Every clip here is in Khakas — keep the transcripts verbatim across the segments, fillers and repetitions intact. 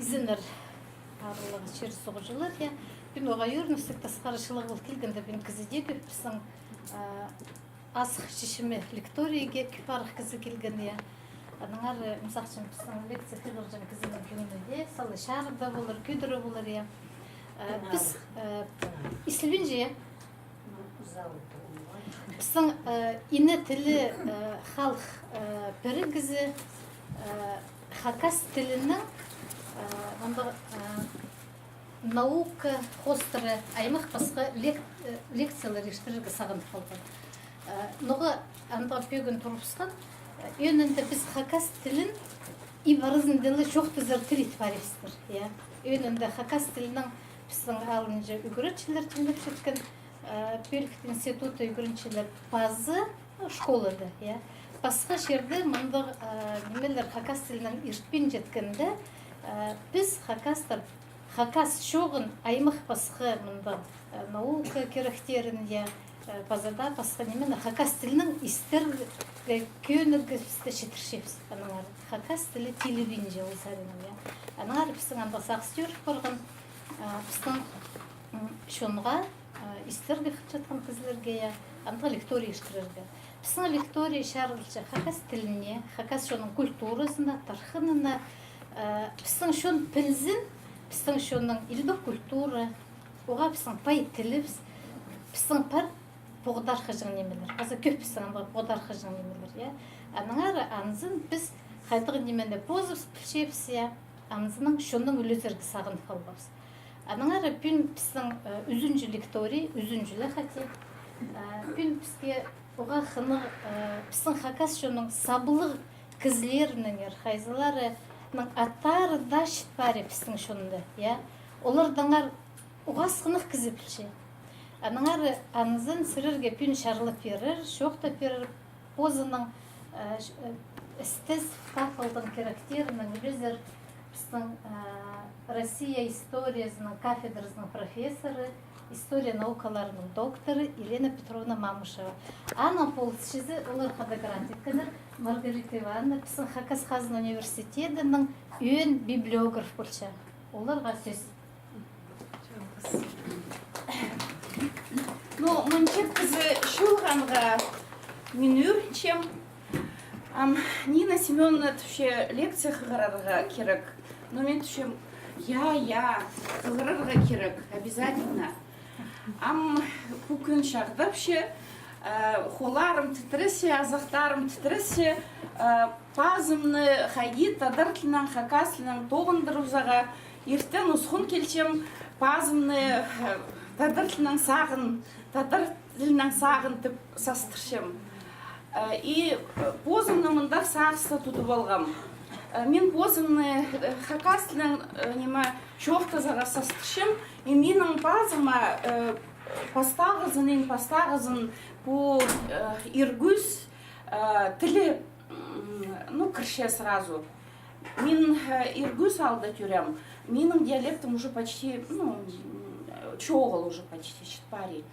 Изеннер, аарлығ чир-суғҷылар, я. Пӱӱн оға ӧріністіг, тасхары чылығ пол килгенде, пӱӱн кізі дее кӧп, пістің, а, азых чечіме лекторийге кӧп арах кізі килген, я. Аннаңар, э, мисал ӱчӱн, пістің лекция хығырҷаң кізінің кӧңні дее сала чарыда полар, кӧдіре полар, я. Э, піс, э, изілбинче, я. Пістің, э, ине тілі, э, халых, э, пірігізі, э, хакас тілінің, э, мындағ, э, наука хоостыра аймах пасха лек-, э, лекциялар иртірерге сағынып халған. Э, ноға андағ пӧгін турыбысхан, э, ӧӧнінде піс хакас тілін иб аразында ла чоохтазар тіл ит парыбыстыр, я. Ӧӧнінде хакас тілінің пістің алынҷа ӱгретчілер тимнеп читкен, э, пӧлікті институтта ӱгренчелер паза, ну, школада, я. Пасха чирде мындағ, э, нимелер хакас тілінең иртпин читкенде, э, піс, хакастар, хакас чоғын аймах пасха мындағ, э, наука киректерін, я, э, паза даа пасха нимені хакас тілінең истерге кӧнігібісті читірчебіс. Аннаңар хакас тілі тилібинче ол саринаң, я. Аннаңар пістің андағ сағыс тӧріп парған, э, пістің, м, чонға э, истерге хынчатхан кізілерге, я, андағ лекторий иртірерге. Пістің лекторий чарылча хакас тіліне, хакас чонның культуразына, тархынына, э, пістің чон пілзін, пістің чонның илбек культура, оға пістің пай тілібіс, пістің пар поғдархаҷаң нимелер, паза кӧп пістің андағ поғдархаҷаң нимелер, я. Аннаңар анзын піс хайдағ нимені позыбыс пілчебіс, я, анзынаң чоннаң ӱлезерге сағынып халғабыс. Аннаңар пӱӱн пістің, э, ӱзінҷі лекторий, ӱзінҷі ле хати. Э, пӱӱн піске оға хынығ, э, пістің хакас чонның саблығ кізілерінеңер, хайзыларының аттары даа чіт пари пістің чонда, я. Олардаңар оғаа хынығ кізі пілче. Аннаңар анзын сірерге пӱӱн чарлап пирер, чоохтап пирер, позының, э, ч-, э, істес пахылдың киректерінең ӱлезер пістің, э, Россия историязының кафедразының профессоры, история наукаларының докторы Елена Петровна Мамышева. Аның полысчызы, олар хада грант иткеннер, Маргарита Ивановна, пістің Хакас хазна университедінің ӧӧн библиограф полча. Оларға сӧс. Ну, мынҷа кізі чыылғанға мин ӧрінчем. Ам, Нина Семёновна тіпче, лекция хығырарға кирек. Но мин тіпчем, я, я, хығырарға кирек, обязательно. Ам пу кӱн чағдапча, э, холларым тітіресче, азахтарым тітіресче, э, пазымны хайди тадар тілінең, хакас тілінең тоғындырыбызарға, иртен усхун килчем, пазымны, э, тадар тілінең сағын, тадар тілінең сағын тіп састырчам. Э, и, э, позымны мындағ сағыста тудып алғам. Э, мин позымны, э, хакас тілінең, э, ниме, чоохтазарға састырчам, и минің пазыма, э, пастағызын, иң пастағызын пу, э, иргӱс, э, тілі, м, ну, кірче сразу. Мин, э, иргӱс аалда тӧреем. Минің диалектім уже почти, ну, м, чоғыл уже почти, чіт пари.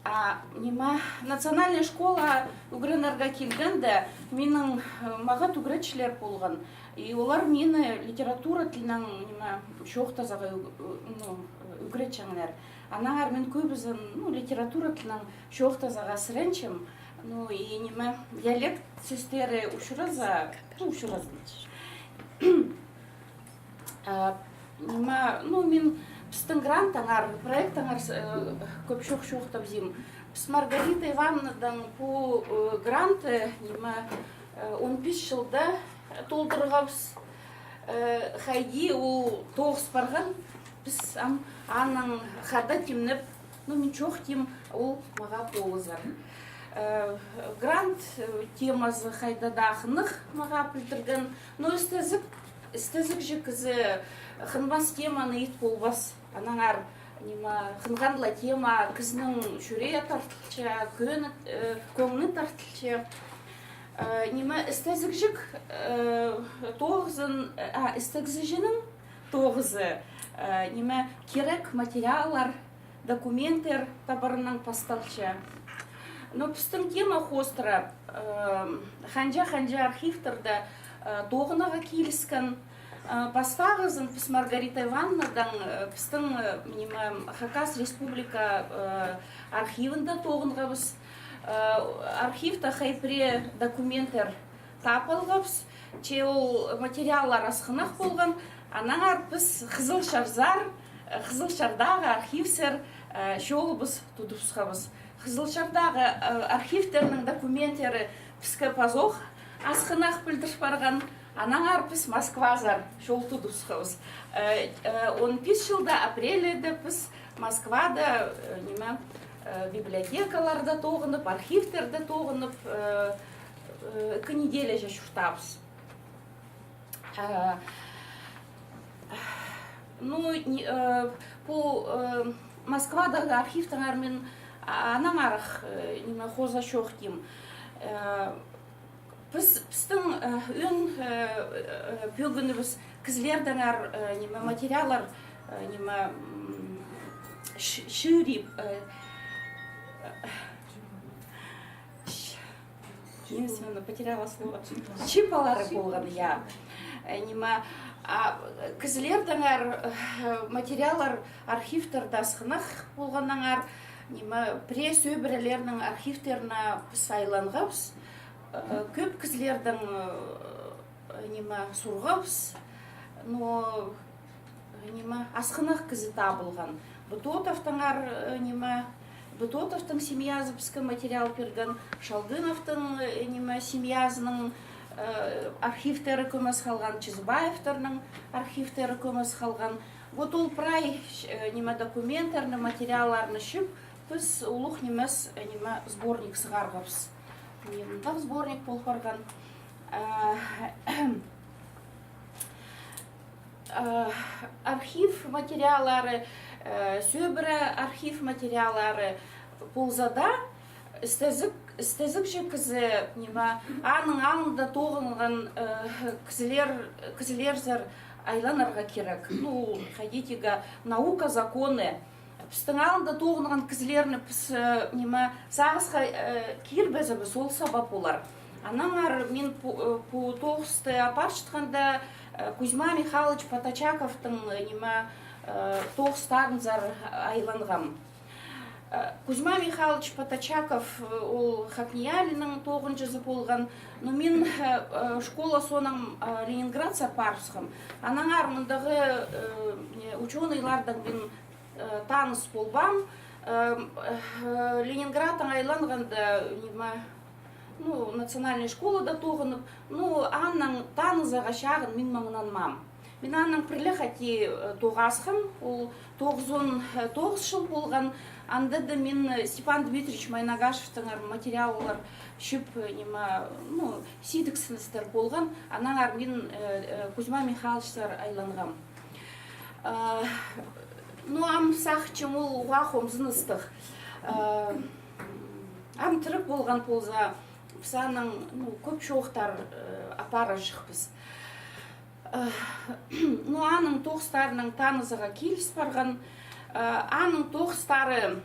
А, ниме, национальная школа ӱгренерге килгенде, минің, э, мағат ӱгретчілер полған. И олар мині литература тілінең, ниме, чоохтазарға ӱг-, ӱ-, ну, ӱгретчеңнер. Аннаңар мин кӧбізін, ну, литература тілінең чоохтазарға сіренчем. Ну, и, ниме, диалект сӧстері учраза, ну, учраза. Э, ниме, ну, мин пістің гранттаңар, проекттаңар, э, кӧп чоох-, чоохтабызим. Піс Маргарита Ивановнадаң пу, э, грантты, ниме, э, он пис чылда толдырғабыс. Э, хайди ол тоғыс парған, піс ам анаң хада тимнеп, ну, мин чоохтим, ол мағаа полызар. Э, грант, э, темазы хайда даа хынығ мағаа пілдірген. Ну, істезік, істезік чи кізі хынмас теманы ит полбас. Аннаңар, ниме, хынған ла тема кізінің чӱрее тартылча, кӧні, э, кӧңні тартылча. Э, ниме, істезік чик, э, тоғызын, а, істегізіҷінің тоғызы, э, ниме, кирек материаллар, документтер табарынаң пасталча. Но пістің тема хоостыра, э, ханҷа-ханҷа архивтерде, э, тоғынарға киліскен, Пастағызын піс Маргарита Ивановнадаң пістің, ниме, Хакас Республика архивінде тоғынғабыс. Архивте хай пірее документтер таап алғабыс. Че ол материаллар асхынах полған. Аннаңар піс Хызылчарзар, Хызылчардағы архивсер чолыбыс тудыбысхабыс. Хызылчардағы архивтернің документтері піске пазох асхынах пілдір парған. Аннаңар піс Москвазар чол тудыбысхабыс. Он пис чылда апрельде піс Москвада, ниме, библиотекаларда тоғынып, архивтерде тоғынып, ікі неделя чуртаабыс. Ну, пу Москвадағы архивтеңер мин аннаңар ах, ниме, хоза чоохтим. Піс, пістің ӧӧн пӧгінібіс кізілердеңер, ниме, материаллар, ниме, чыырып, Ниме, потеряла слово. Чыыпалары полған, я. Ниме, кізілердеңер материаллар архивтерде асхынах полғаннаңар, ниме, пірее сӧбірелернің архивтеріне піс айланғабыс. Кӧп кізілердең, ниме, сурғабыс. Но ниме, асхынах кізі табылған. Бытотовтаңар, ниме, Бытотовтың семьязы піске материал пирген, Шалгыновтың, ниме, семьязының архивтері кӧмес халған, Чизыбаевтарның архивтері кӧмес халған. Вот ол прай, ниме, документтерні, материалларны чыып, піс улуғ нимес, ниме, сборник сығарғабыс. Ниме, мындағ сборник пол парған. Архив материаллары, сӧбіре архив материаллары полза даа, істезік, істезікче кізі, ниме, аның алнында тоғынған кізілер, кізілерзер айланарға кирек. Ну, хайди тирге, наука законы. Пістің алнында тоғынған кізілерні піс, ниме, сағысха кирбезебіс, ол саба полар. Аннаңар мин пу, пу тоғысты апарчатханда, Кузьма Михайлович Патачаковтың, ниме, тоғыстарынзар айланғам. Кузьма Михайлович Патачаков, ол ХакНИИЯЛИ-ның тоғынҷызы полған. Но мин школа соонаң Ленинградсар парыбысхам. Аннаңар мындағы учёныйлардаң мин таныс полбаам. Ленинградтаң айланғанда, ниме, ну, национальный школада тоғынып, ну, анаң танызарға чағын мин маңнанмаам. Мин анаң пір ле хати тоғасхам, ол тоғызон тоғыс чыл полған. Анда даа мин Степан Дмитриевич Майнагашевтеңер материаллар чыып, ниме, ну, сидіксіністер полған. Аннаңар мин Кузьма Михайловичсар айланғам. Ну, ам сағынчам, ол уғаа хомзыныстығ. Ам тіріг полған полза, піс анаң, ну, кӧп чоохтар апарарҷыхпыс. Ну, аның тоғыстарынаң танызарға киліс парған. Аның тоғыстары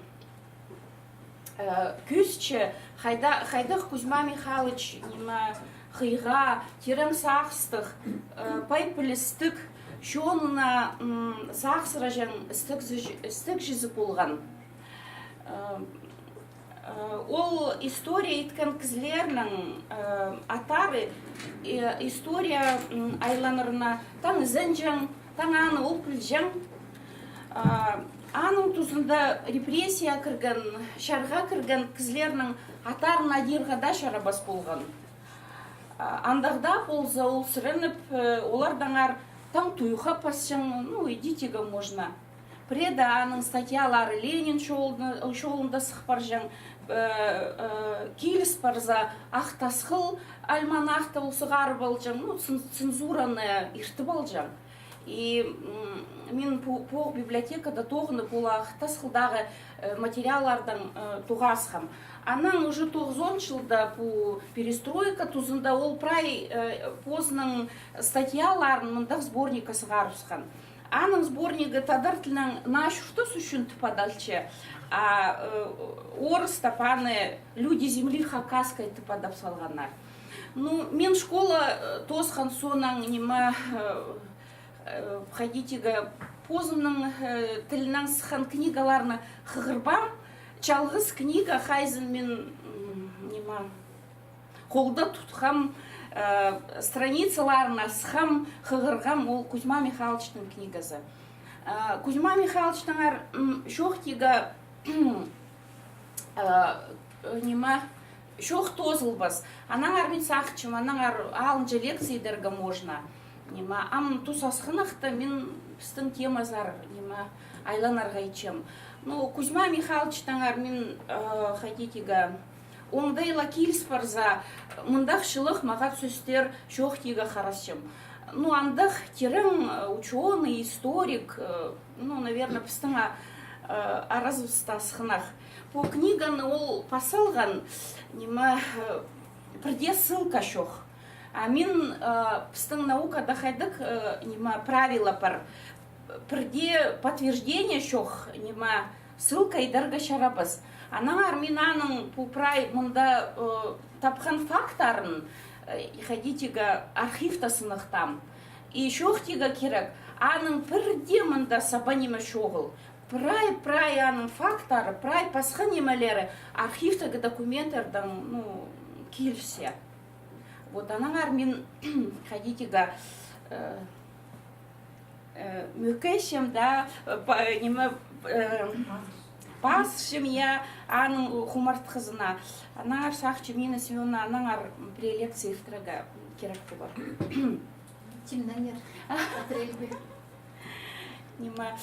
кӧзітче, хайда-, хайдағ Кузьма Михайлович, ниме, хыйға, тирең сағыстығ, пай пілістіг, чонына сағысыраҷаң істігҷі-, істігҷізі полған. Ол история иткен кізілернің аттары история айланарына таң ізенҷең, таң аны ол пілҷең. Аның тузында репрессия кірген, чарға кірген кізілернің аттарын адирға даа чарабас полған. Андағ даа полза, ол сіреніп, олардаңар таң туйға пасчаң, ну, идите-ка можно. Пірееде аның статьялары Ленин чолында, чолында сых парҷаң, киліс парза, «Ах Тасхыл» альманахты ол сығарып алҷаң, ну, цен-, цензураны иртіп алҷаң. И мин пу-, пу библиотекада тоғынып, ол «Ах Тасхылдағы» материаллардаң тоғасхам. Анаң уже тоғызон чылда пу перестройка тузында ол прай позының статьяларын мындағ сборникке сығарыбысхан. Аның сборнигі тадар тілінең «Наа чуртас ӱчӱн» тіп адалча, а орыстап аны «Люди земли хакасской» тіп адап салғаннар. Ну, мин школа тоосхан соонаң, ниме, Э, хайди тигі, позымның, э, тілінең сыххан книгаларны хығырбаам. Чалғыс книга, хайзын мин, м, ниме, холда тутхам, э, страницаларын асхам, хығырғам, ол Кузьма Михайловичтің книгазы. Э, Кузьма Михайловичтеңер, м, чоохтирға, э, ниме, чоох тоозылбас. Аннаңар мин сағынчам, аннаңар алынҷа лекция идерге можно. Ниме, ам тус асхынахта мин пістің темазар, ниме, айланарға итчем. Ну, Кузьма Михайловичтеңер мин, э, хайди тигі, оңдайла киліс парза, мындағ чылығ мағат сӧстер чоохтирға харасчам. Ну, андағ тирең, э, учёный, историк, э, ну, наверное, пістің, а, э, аразыбыста асхынах. Пу книганы ол пас алған, ниме, э, пірдее ссылка чох. А мин, э, пістің наукада хайдағ, э, ниме, правило пар. Пірдее подтверждение чох, ниме, ссылка идерге чарабас. Аннаңар мин аның пу прай мында, э, тапхан фактарын, э, хайди тигі, архивта сынахтаам. И чоохтирға кирек, аның пірдее мында саба ниме чоғыл. Прай, прай аның фактары, прай пасха нимелері архивтегі документтердең, ну, килісче. Вот аннаңар мин хайди тигі, э, э, мӧкейчем, да, э, па-, ниме, э, пазыпчам, я, аның хумартхызына. Аннаңар сағынчам, Нина Семёновна, аннаңар пірее лекция иртірерге кирек полар. Тимнеңер. Апрельде. Ниме,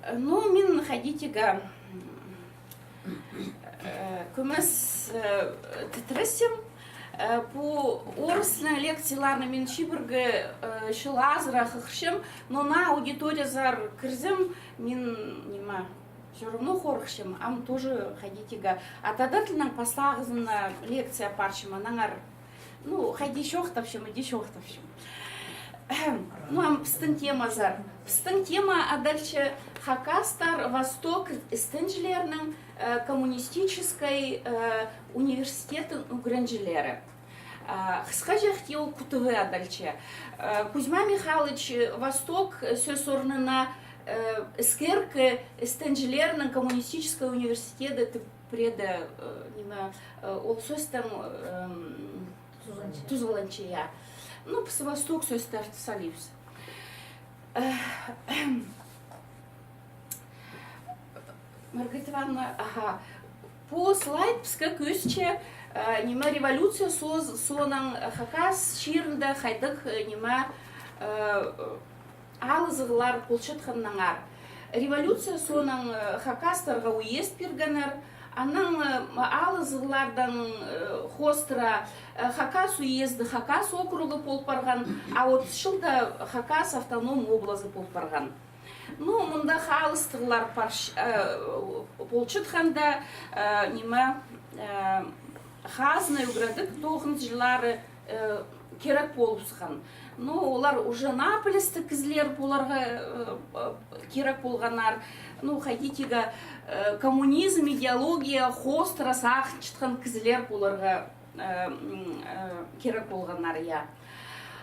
э, ну, мин хайди тигі, э, кӧмес, э, тітіресчем, э, пу орыс тілінең лекцияларны мин чибіргі, э, чыл азыра хығырчам, но наа аудиториязар кірзем, мин, ниме, всё равно хорыхчам, ам тоже хайди тигі. А тадар тілінең пастағызына лекция апарчам, аннаңар, ну, хайди чоохтапчам, иди чоохтапчам. Ну, ам пістің темазар. Пістің тема адалча: хакастар Восток істенҷілерінің, э, коммунистическай, э, университеттің ӱгренҷілері. Э, хысхаҷахти ол Ку Т В адалча. Э, Кузьма Михайлович, э, Восток, э, сӧс орнына, э, іскеркі істенҷілерінің коммунистическай университеті тіп піреде, э, ниме, э, ол сӧстең, эм, тузаланча, я. Ну, піс Восток сӧстерні салибыс. Э, Маргарита Ивановна, аха. Пу слайд піске кӧзітче, э, ниме, революция соонаң, э, Хакас чирінде хайдағ, э, ниме, э, алызығлар полчатханнаңар. Революция соонаң, э, хакастарға уезд пиргеннер, анаң, э, алызығлардаң, э, хоостыра, э, Хакас уезді, Хакас округы пол парған, а отыс чылда Хакас автоном облазы пол парған. Ну, мында алыстығлар парч-, э, полчатханда, э, ниме, э, хазна ӱгредіг тоғызынҷы чыллары, э, кирек полыбысхан. Ну, олар уже наа пілістіг кізілер поларға, э, э, кирек полғаннар. Ну, хайди тигі, э, коммунизм идеология хоостыра сағынчатхан кізілер поларға, э, м, э, кирек полғаннар, я.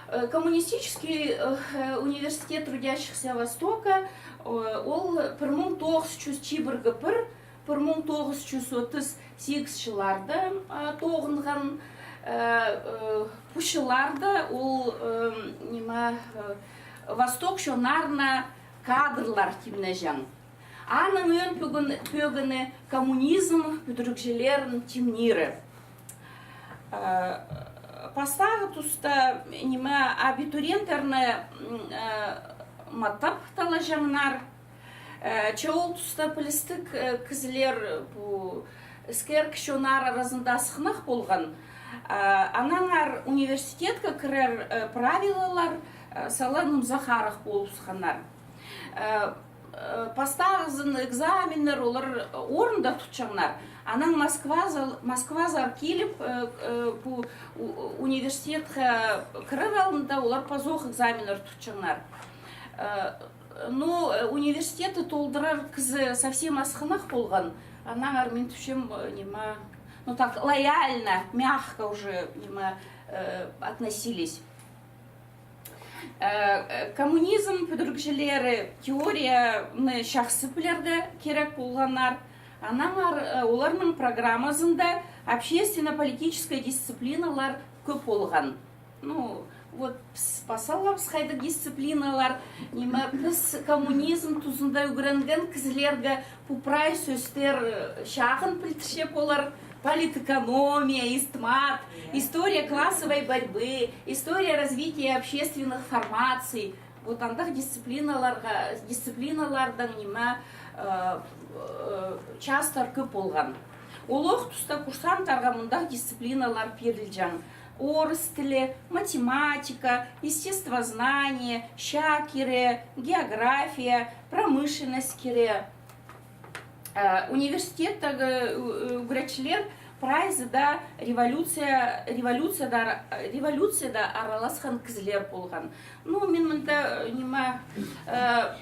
Э, Коммунистический, э, университет трудящихся Востока, э, ол пір муң тоғыс чӱс чибіргі пір, пір муң тоғыс чӱс отыс сигіс чылларда, а, тоғынған, э, э, пу чылларда ол, э, ниме, э, Восток чоннарына кадрлар тимнеҷең. Аның ӧӧн пӧгін-, пӧгіні коммунизм пӱдірігҷілерін тимнирі. Э, пастағы туста, ниме, абитуриенттерні, м, э, матап талаҷаңнар. Э, че ол туста пілістіг, э, кізілер, пу іскер кізі чоннар аразында асхынах полған. Э, аннаңар университетке кірер, э, правилалар, э, сала нымзахарах полыбысханнар. Э, э, пастағызын экзаменнер олар орында тутчаңнар. Анаң Москвазар, Москвазар киліп, э, э, пу у-, университетке кірер алнында олар пазох экзаменнер тутчаңнар. Э, Ну, э, университетті толдырар кізі совсем асхынах полған. Аннаңар мин тіпчем, э, ниме, ну так, лояльно, мягко уже, ниме, э, относились. Э, э, коммунизм пӱдірігҷілері теорияны чахсы пілерге кирек полғаннар. Аннаңар, э, оларның программазында общественно-политическай дисциплиналар кӧп полған. Ну, вот, піс паза алабыс хайдағ дисциплиналар, ниме, піс коммунизм тузында ӱгренген кізілерге пу прай сӧстер, э, чағын пілдірче полар: политэкономия, истмат, история классовой борьбы, история развития общественных формаций. Вот андағ дисциплиналарға, дисциплиналардаң, ниме, э, э, частар кӧп полған. Олох туста курсанттарға мындағ дисциплиналар пирілҷең: орыс тілі, математика, естествознание, чаа кире, география, промышленность кире. Э, университеттегі ӱ-, ӱ-, ӱгретчілер прайзы даа революция, революцияда, революцияда араласхан кізілер полған. Ну, мин мында, э, ниме, э,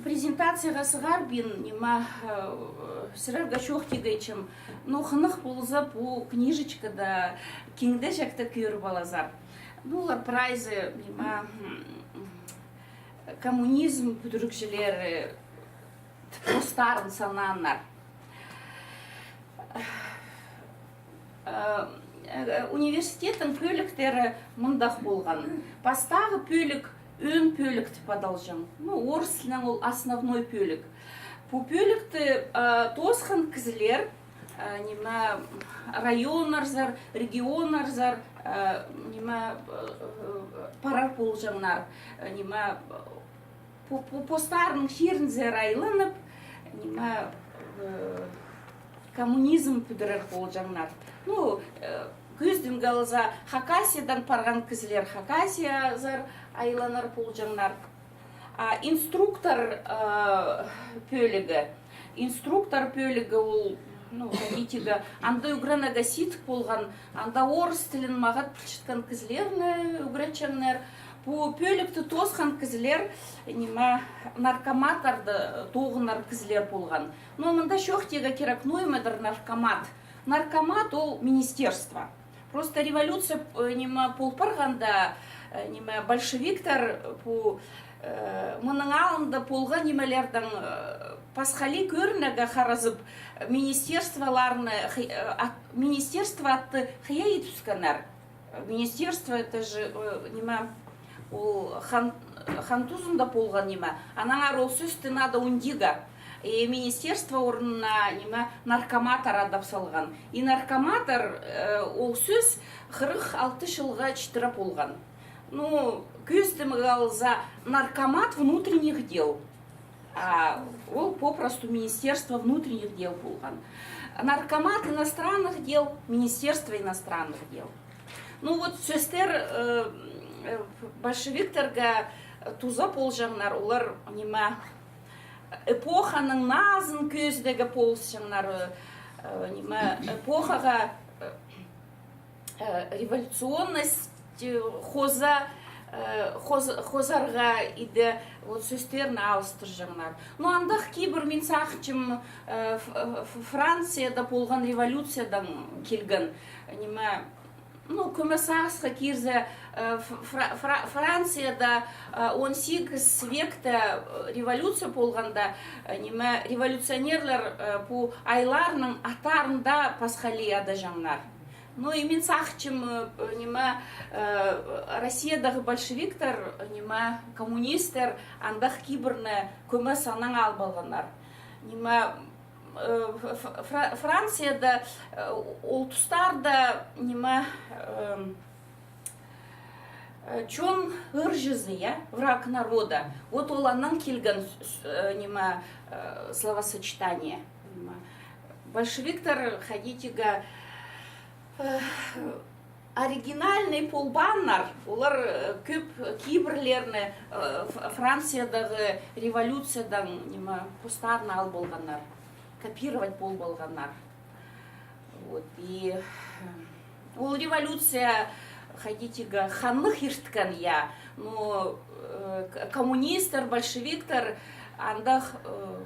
презентацияға сығарбин, ниме, э, сірерге чоохтирға итчем. Ну, хынығ полза, пу книжечкада киң-киң чахта кӧріп аларзар. Ну, олар прайзы, ниме, м, коммунизм пӱдірігҷілері постарын санааннар. Э, э, университеттің пӧліктері мындағ полған. Пастағы пӧлік ӧӧн пӧлік тіп адалҷаң. Ну, орыс тілінең ол основной пӧлік. Пу пӧлікті, э, тоосхан кізілер, э, ниме, районнарзар, регионнарзар, э, ниме, э, э, парар полҷаңнар, э, ниме, пу-, пу-, постарының чирінзер айланып, ниме, э, коммунизм пӱдірер полҷаңнар. Ну, э, кӧзідімге алза, Хакасиядаң парған кізілер Хакасиязар айланар полҷаңнар. А инструктор, э, пӧлігі, инструктор пӧлігі ол, ну, хайди тирге, анда ӱгренерге сидік полған, анда орыс тілін мағат пілчеткен кізілерні ӱгретчеңнер. Пу пӧлікті тоосхан кізілер, ниме, наркоматтарды тоғынар кізілер полған. Но мында чоохтирға кирек, ниме дір наркомат. Наркомат ол министерство. Просто революция, э, ниме, пол парғанда, э, ниме, большевиктер, э, пу, э, мының алнында полған нимелердең, э, пасхали кӧрінерге харазып, министерстволарны, хы-, э, ат-, министерство атты хыйа ит ӱскеннер. Министерство, это же, э, ниме, ол хан, хан тузында полған ниме. Аннаңар ол сӧсті надо ундирға. И министерство орнына, ниме, наркоматтар адап салған. И наркоматтар, э, ол сӧс хырых алты чылға читіре полған. Ну, кӧзідімге алза, наркомат внутренних дел. А ол попросту Министерство внутренних дел полған. Наркомат иностранных дел, Министерство иностранных дел. Ну вот сӧстер, э, э, большевиктерге туза полҷаңнар, олар, ниме, эпоханың назын кӧзідерге полысчаңнар, э, ниме, эпохаға, э, э, революционность, э, хоза, э, хоз-, хозарға иде вот сӧстерні алыстырҷаңнар. Ну, андағ кибір, мин сағынчам, э, Ф-, Ф-, Францияда полған революциядаң килген, ниме, ну, кӧмес ағасха кирзе, э, Ф-, Фра-, Фра-, Францияда, э, он сигіс векте, э, революция полғанда, э, ниме, революционерлер, э, пу айларның аттарын даа пасхали адаҷаңнар. Ну, и мин сағынчам, э, ниме, э, Россиядағы большевиктер, ниме, коммунистер андағ кибірні кӧмес анаң алып алғаннар. Ниме, э, Ф-, Ф-, Фра-, Францияда, э, ол тустарда, ниме, э, э, чон ырҷызы, я, враг народа. Вот ол анаң килген с-, с-, э, ниме, э, словосочетание. Ниме, большевиктер, хайди тирге, э, оригинальный полбааннар, олар, э, кӧп кибірлерні, э, Ф-, Франциядағы революциядаң, ниме, постарына алып алғаннар, копировать полып алғаннар. Вот, и, э, ол революция, хайди тирге, ханнығ ирткен, я. Но, э, к-, коммунистер, большевиктер андағ, э,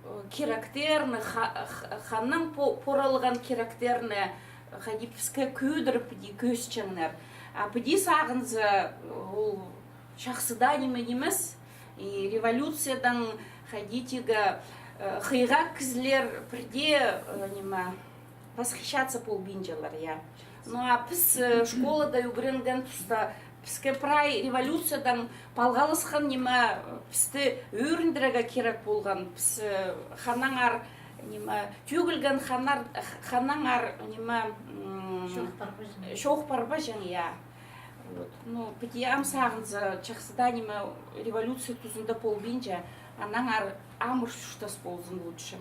э, киректерні, ха-, х-, ханнаң по-, поралған киректерні, хайди піске кӧдіріп, піди кӧзітчеңнер. А піди сағынза, ол Чахсы даа ниме нимес. И революциядаң, хайди тигі, э, хыйға кізілер пірдее, э, ниме, восхищаться полбинчалар, я. Ну, а піс, э, школада ӱгренген туста, піске прай революциядаң палғалысхан ниме, э, пісті ӧріндірерге кирек полған, піс, э, ханаңар, ниме, тӧгілген ханар, ханаңар, ниме, м, чоох парбаҷаң. Чоох парбаҷаң, я. Вот. Ну, піди ам сағынза, чахсы даа ниме революция тузында полбинча, аннаңар амыр чуртас ползын лучше.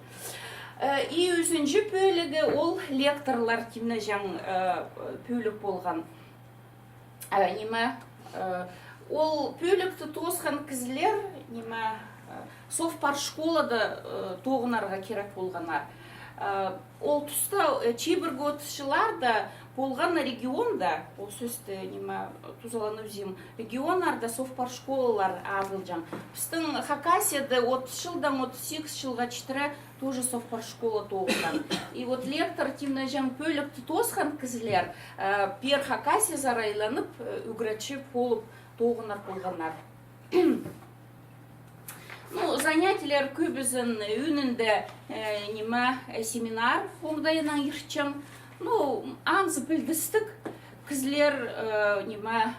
Э, и ӱзінҷі пӧлігі ол лекторлар тимнеҷең, э, пӧлік полған. Э, ниме, э, ол пӧлікті тоосхан кізілер, ниме, э, совпаршколада, э, тоғынарға кирек полғаннар. Э, ол туста, э, чибіргі отыс чылларда полған регионда, ол сӧсті, ниме, тузаланып изим, регионнарда совпаршколалар азылҷаң. Пістің Хакасияда отыс чылдаң отыс сигіс чылға читіре тоже совпаршкола тоғынған. И вот лектор тимнеҷең пӧлікті тоосхан кізілер, э, пеер Хакасиязар айланып, э, ӱгретчі полып тоғынар полғаннар. Ну, занятиелер кӧбізін ӧӧнінде, э, ниме, э, семинар оңдайынаң иртчең. Ну, анзы пілдістіг кізілер, э, ниме,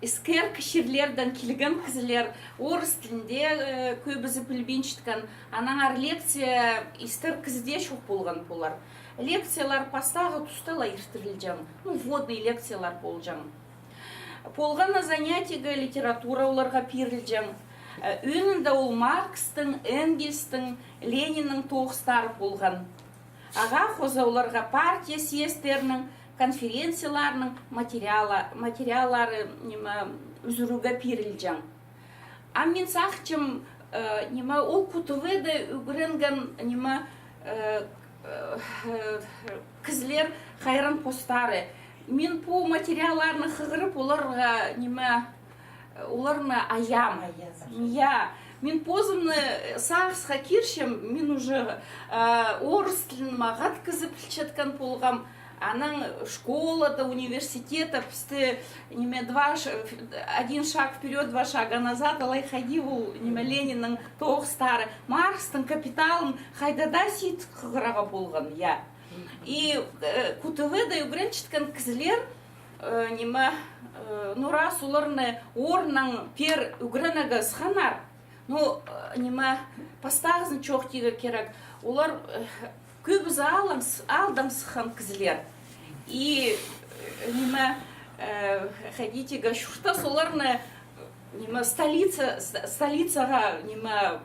іскер чирлердең килген кізілер, орыс тілінде, э, кӧбізі пілбинчеткен, аннаңар лекция истер кізі дее чох полған полар. Лекциялар пастағы туста ла иртірілҷең, ну, вводный лекциялар полҷаң. Полған на занятиеге литература оларға пирілҷең. Э, ӧӧнінде ол Маркстың, Энгельстің, Лениннің тоғыстары полған. Ағаа хоза оларға партия съездтерінің, конференцияларының материала-, материаллары, ниме, ӱзӱрӱге пирілҷең. А мин сағынчам, э, ниме, ол Ку Т В-да ӱгренген, ниме, э, э, кізілер хайран постары. Мин пу материалларны хығырып, оларға, ниме, оларны аям. Аязар. Я, мин позымны, э, сағысха кирчем, мин уже, э, орыс тілін мағат кізі пілчеткен полғам. Анаң школада, университетте пісті, ниме, два ш-, один шаг вперёд, два шага назад, алай хайди ол, ниме, Лениннің тоғыстары, Маркстың Капиталын хайда даа сидік хығырарға полған, я. И, э, Ку Т В-да ӱгренчеткен кізілер, э, ниме, э, ну, раз оларны орнынан пеер ӱгренерге ысханнар, ну, э, ниме, пастағызын чоохтирға кирек. Олар, э, кӧбізі аалдаң с-, аалдаң сыххан кізілер. И, э, ниме, э, хайди тигі, чуртас оларны, ниме, столица, ст-, столицаға, ниме,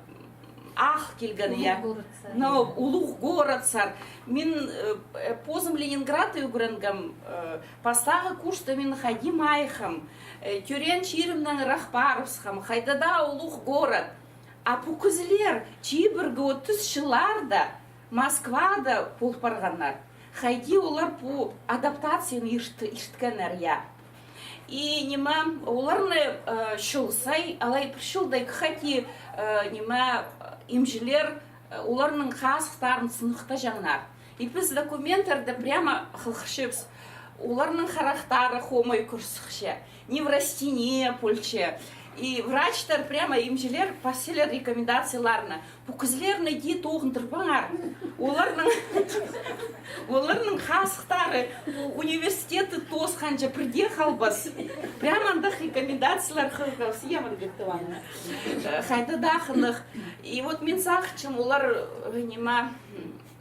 ах килген, я. Улуғ городсар. Но, улуғ городсар. Мин, э, э, позым Ленинградта ӱгренгем, э, пастағы курста мин хайди майыхам, э, тӧреен чирімнең ырах парыбысхам, хайда даа улуғ город. А пу кізілер чибіргі отыс чылларда Москвада пол парғаннар. Хайди олар пу адаптацияны ирт-, ирткеннер, я. И ниме, оларны, э, чыл сай, алай пір чылда ікі хати, э, ниме, имҷілер, э, оларның хазыхтарын сыныхтаҷаңнар. И піс документтерде прямо хығырчабыс. Оларның харахтары хомай кӱр сыхча, неврастения полча. И врачтар прямо, имҷілер, пасчалар рекомендацияларны. Пу кізілерні дее тоғындырбаңар. Оларның, оларның хазыхтары у-, университетті тоосханҷа пірдее халбас. Прямо андағ рекомендациялар хығырғабыс, я, Маргарита Ивановна. Э, хайда даа хынығ. И вот мин сағынчам, олар, э, ниме,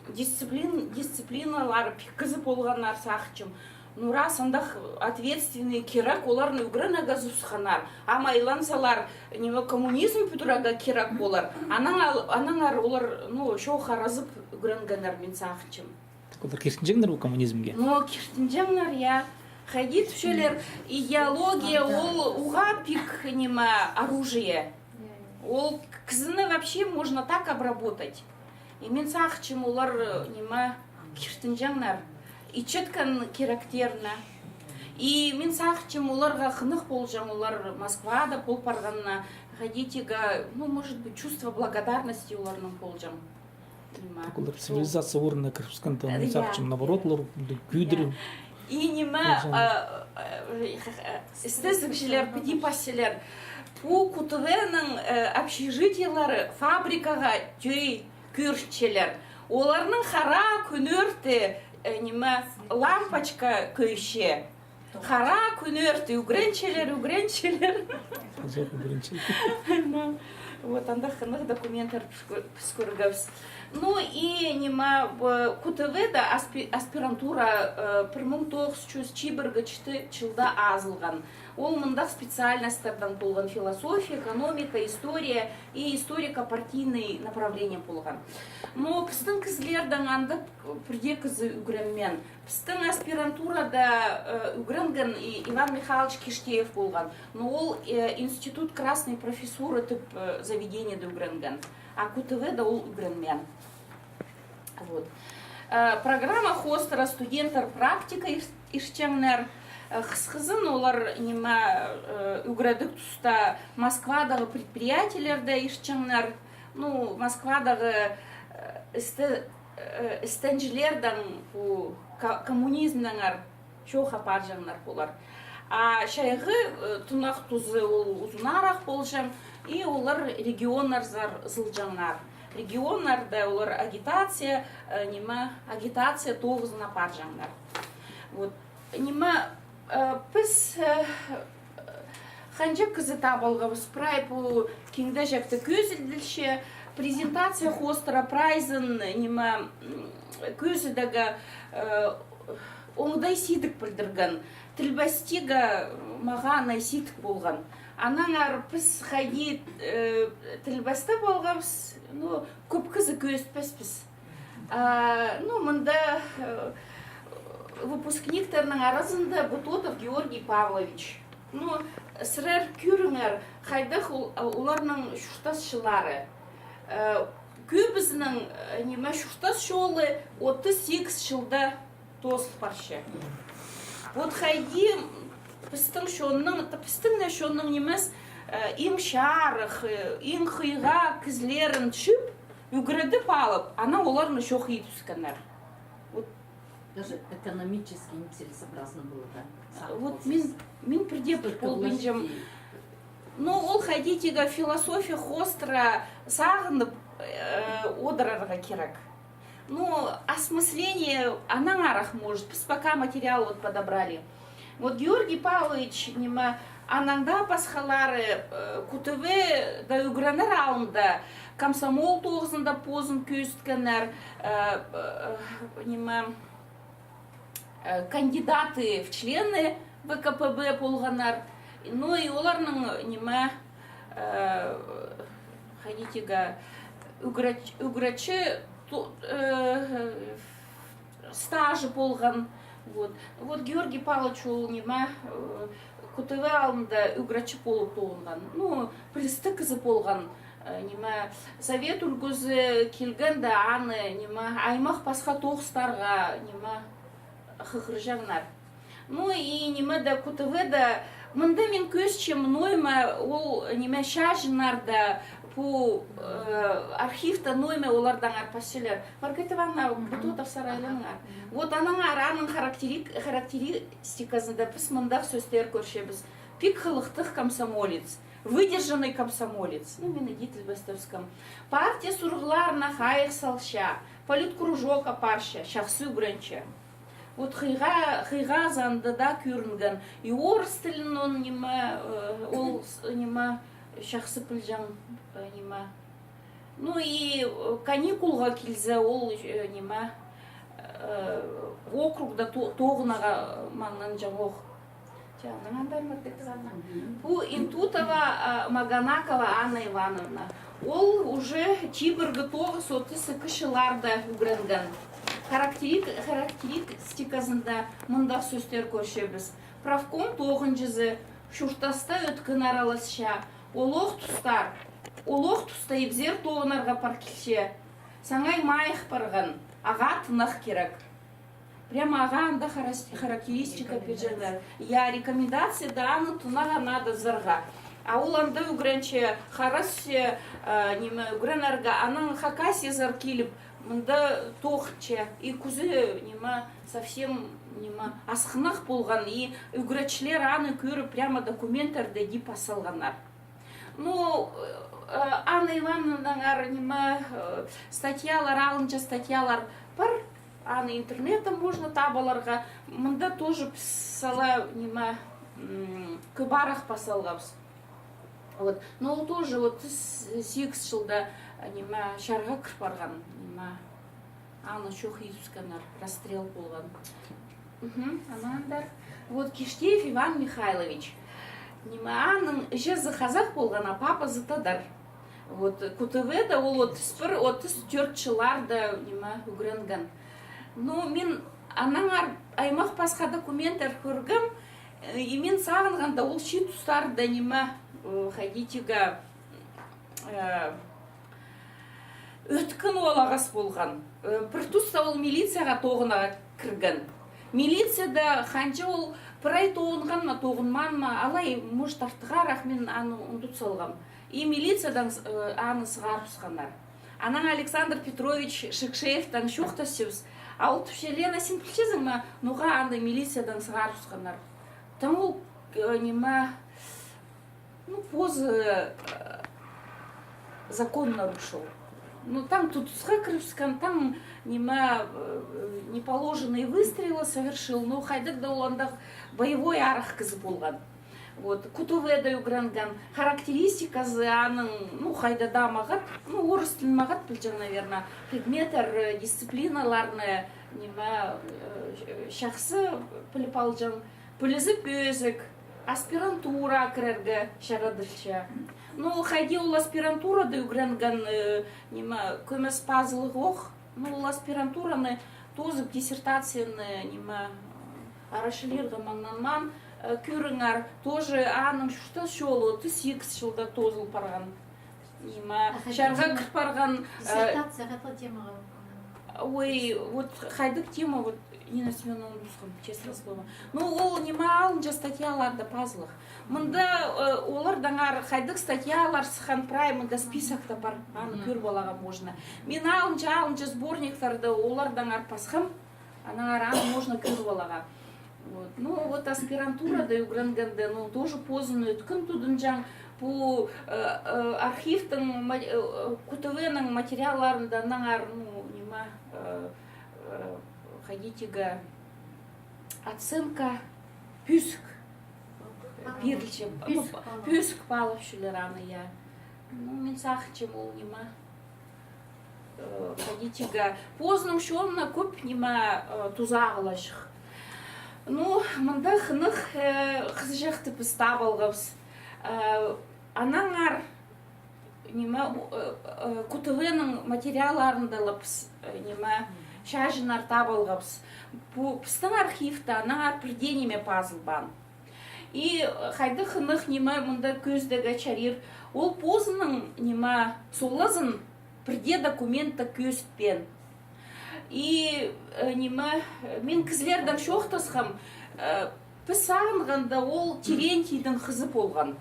дисциплин-, дисциплиналары пик кізі полғаннар, сағынчам. Ну, раз андағ ответственный кирек, оларны ӱгренерге ысханнар. Ам айланзалар, ниме, коммунизм пӱдірерге кирек полар. Анаң ал-, аннаңар олар, ну, чоох аразып ӱгренгеннер, мин сағынчам. Так олар киртінҷеңнер бе коммунизмге? Ну, киртінҷеңнер, я. Хайди тіпчелер, идеология ол уғаа пик, ниме, оружие. Ол кізіні вообще можно так обработать. И мин сағынчам, олар, э, ниме, киртінҷеңнер. Итчеткен киректерні. И мин сағынчам, оларға хынығ полҷаң, олар Москвада пол парғанына, хайди тигі, ну, может быть, чувство благодарности оларның полҷаң. Ниме. Так олар цивилизация орнына кірібіскенде, мин сағынчам, наоборот, олар кӧдіріп. И ниме, э, э, э, істезігҷілер піди пасчалар. Пу Ку Т В-ның, э, общежитиелері фабрикаға тӧӧй кӧрінчелер. Оларның хараа кӱнӧрте, э, ниме, лампочка кӧйче. Хараа кӱнӧрте ӱгренчелер, ӱгренчелер. Хазах ӱгренчелер. Ну, вот, андағ хынығ документтер піс кӧ-, піс кӧргебіс. Ну, и ниме, в-, Ку Т В-да аспи-, аспирантура, э, пір муң тоғыс чӱс чибіргі читі чылда азылған. Ол мындағ специальностьтардаң полған: философия, экономика, история и историко-партийный направление полған. Но пістің кізілердең андағ пір дее кізі ӱгренмеен. Пістің аспирантурада, э, ӱгренген И-, Иван Михайлович Киштеев полған. Но ол, э, институт красной профессуры тіп, э, заведениеде ӱгренген. А Ку Т В-да ол ӱгренмеен. Вот. Э, программа хоостыра студенттер практика ир-, иртчеңнер. Э, хысхызын олар, ниме, э, ӱгредіг туста Москвадағы предприятиелерде иртчеңнер. Ну, Москвадағы, э, істе-, э, істенҷілердең, пу ка-, коммунизмнеңер чоох апарҷаңнар полар. А чайғы, э, тунах тузы ол узунарах полҷаң, и олар регионнарзар сылҷаңнар. Регионнарда олар агитация, э, ниме, агитация тоғызын апарҷаңнар. Вот. Ниме, э, піс, э, ханҷа кізі таап алғабыс, прай пу киңдеҷекте кӧзіділче, презентация хоостыра прайзын, ниме, м, кӧзідерге, э, оңдай сидік пілдірген. Тілбестеге мағаа анай сидік полған. Аннаңар піс хайди, э, тілбестеп алғабыс, ну, кӧп кізі кӧзітпеспіс. А, ну, мында, э, выпускниктернің аразында Бутотов Георгий Павлович. Ну, сірер кӧріңер, хайдағ ол-, оларның чуртасчылары. Э, кӧбізінің, э, ниме, чуртас чолы отыс сигіс чылда тоозыл парча. Вот хайди пістің чонның, та пістің не чонның нимес, э, иң чарых, э, иң хыйға кізілерін чыып, ӱгредіп алып, анаң оларны чох идібіскеннер. Вот. Даже экономически нецелесообразно было, да? Вот мин, мин пірдее пол-, полбинчам. Ну, ол хайди тігі философия хоостыра сағынып, э, одырарға кирек. Ну, осмысление аннаңарах, может, піс пока материал вот подобрали. Вот Георгий Павлович, ниме, анаң даа пасхалары, э, Ку Т В-да ӱгренер алнында комсомол тоғызында позын кӧзіткеннер, э, э, ниме, э, кандидаты в члены В К П Б полғаннар. Ну и оларның, ниме, э, хайди тігі, ӱгрет-, ӱгретчі ту-, э, стажы полған. Вот. Вот Георгий Павлович ол, ниме, э, Ку Т В алнында ӱгретчі полып тоғынған. Ну, пілістіг кізі полған. Э, ниме, совет ӱлгӱзі килгенде аны, ниме, аймах пасха тоғыстарға, ниме, хығырҷаңнар. Ну и ниме де, Ку Т В-да, мында мин кӧзітчем, ноо ниме, ол, ниме, чаҷыннарда, пу, э, архивта ноо ниме олардаң арпасчалар. Маргарита Ивановна, Бутотов сарайлаңар. Вот аннаңар, аның характери-, характеристиказында піс мындағ сӧстер кӧрчебіс. Пик хылыхтығ комсомолец, выдержанный комсомолец. Ну, мин іди тілбестебіскем. Партия сурығларына хайығ салча, политкружок апарча, чахсы ӱгренче. Вот хыйға, хыйға азында даа кӧрінген. И орыс тілін он, ниме, э, ол с-, ниме, чахсы пілҷең, э, ниме. Ну и, э, каникулға килзе, ол, э, ниме, э, округта то-, тоғынарға маңнанҷаң ох. Ча, анаң андар мыртык. Пу Интутова, а, Маганакова Анна Ивановна. Ол уже чибіргі тоғыс отыс ікі чылларда ӱгренген. Характери-, характеристиказында мындағ сӧстер кӧрчебіс. Профком тоғынҷызы, чуртаста ӧткін араласча, олох тустар, олох туста ибзер тоғынарға пар килче. Саңай майых парған, ағаа тынағ кирек. Прямо ағаа анда харас-, характеристика пирҷеңнер. Я, рекомендацияда аны тынағ ана даа ызарға. А ол анда ӱгренче, харасча, а, ниме, ӱгренерге, анаң Хакасиязар киліп, мында тоғынча. И кӱзі, ниме, совсем ниме, асхынах полған, и ӱгретчілер аны кӧріп, прямо документтерде дее пас салғаннар. Ну, э, Анна Ивановнаңар, ниме, э, статьялар, алынҷа статьялар пар, аны интернетте можно таап аларға. Мында тоже піс сала, ниме, м, кӧп арах пас салғабыс. Вот. Но ол тоже отыс сигіс чылда, ниме, чарға кір парған, ниме, аны чох идібіскеннер, расстрел полған. Мгм, анаңар. Вот Киштеев Иван Михайлович. Ниме, аның іҷезі хазах полған, а папазы тадар. Вот, Ку Т В-да ол отыс пір, отыс тӧрт чылларда, ниме, ӱгренген. Ну, мин анаңар аймах пасха документтер кӧргем, э, и мин сағынғанда, ол чиит тустарда, ниме, э, хайди тигі, э, ӧткін оолағас полған. Э, пір туста ол милицияға тоғынарға кірген. Милицияда ханҷа ол пір ай тоғынған ма, тоғынмаан ма, алай, может, артығарах, мин аны ундут салғам. И милициядаң с-, э, аны сығарыбысханнар. Анаң Александр Петрович Шекшеевтең чоохтасчабыс. А ол тіпче: «Лена, син пілчезің ме, ноға аны милициядаң сығарыбысханнар?» Там ол, э, ниме, ну, позы, э, закон нарушил. Ну, там тутысха кірібіскен, там, ниме, э, неположенные выстрелы совершил, ну, хайдағ-да ол андағ боевой арах кізі полған. Вот, Ку Т В-да ӱгренген, характеристиказы аның, ну, хайда даа мағат, ну, орыс тілін мағат пілҷең, наверное, предметтер, э, дисциплиналарны, ниме, э, чахсы піліп алҷаң. Пілізі пӧзік, аспирантура кірерге чарадылча. Ну, хайди ол аспирантурада ӱгренген, э, ниме, кӧмес пазылығ ох. Ну, ол аспирантураны тоозып, диссертацияны, ниме, э, арачылирға маңнанмаан, э, кӧріңер, тоже аның чуртас чолы отыс сигіс чылда тоозыл парған. Ниме, а хайдағ чарға тема? Кір парған, э, диссертация хайдағ темаға? Ой, вот хайдағ тема, вот, Нина Семёновна, ундутхам, честное слово. Ну, ол, ниме, алынҷа статьяларда пазылығ. Мында, э, олардаңар хайдағ статьялар сыххан, прай мында списокта пар, аны кӧріп аларға можно. Мин алынҷа, алынҷа сборниктарда олардаңар пасхам, анаңар аны можно кӧріп аларға. Вот. Ну, вот аспирантурада ӱгренгенде, ну, тоже позын ӧткін тудынҷаң, пу, э, э, архивтің ма-, э, э, Ку Т В-ның материалларында анаңар, ну, ниме, э, э, хайди тигі, оценка пӧзік, э, пирілче. Ну, пӧзік па-, палап. Пӧзік палапчалар аны, я. Ну, мин сағынчам, ол ниме, э, хайди тигі, позының чонына кӧп ниме, э, туза алҷых. Ну, мында хынығ, э, хызыҷахты піс таап алғабыс. Э, анаңар, ниме, у-, э, э, Ку Т В-ның материалларында ла піс, э, ниме, чааҷыннар таап алғабыс. Пу пістің архивта анаңар пір дее ниме пазылбаан. И, э, хайдағ хынығ ниме мында кӧзідерге чарир. Ол позының, ниме, солазын пір дее документте кӧзітпеен. И, э, ниме, э, мин кізілердең чоохтасхам, э, піс сағынғанда, ол Терентийдің хызы полған.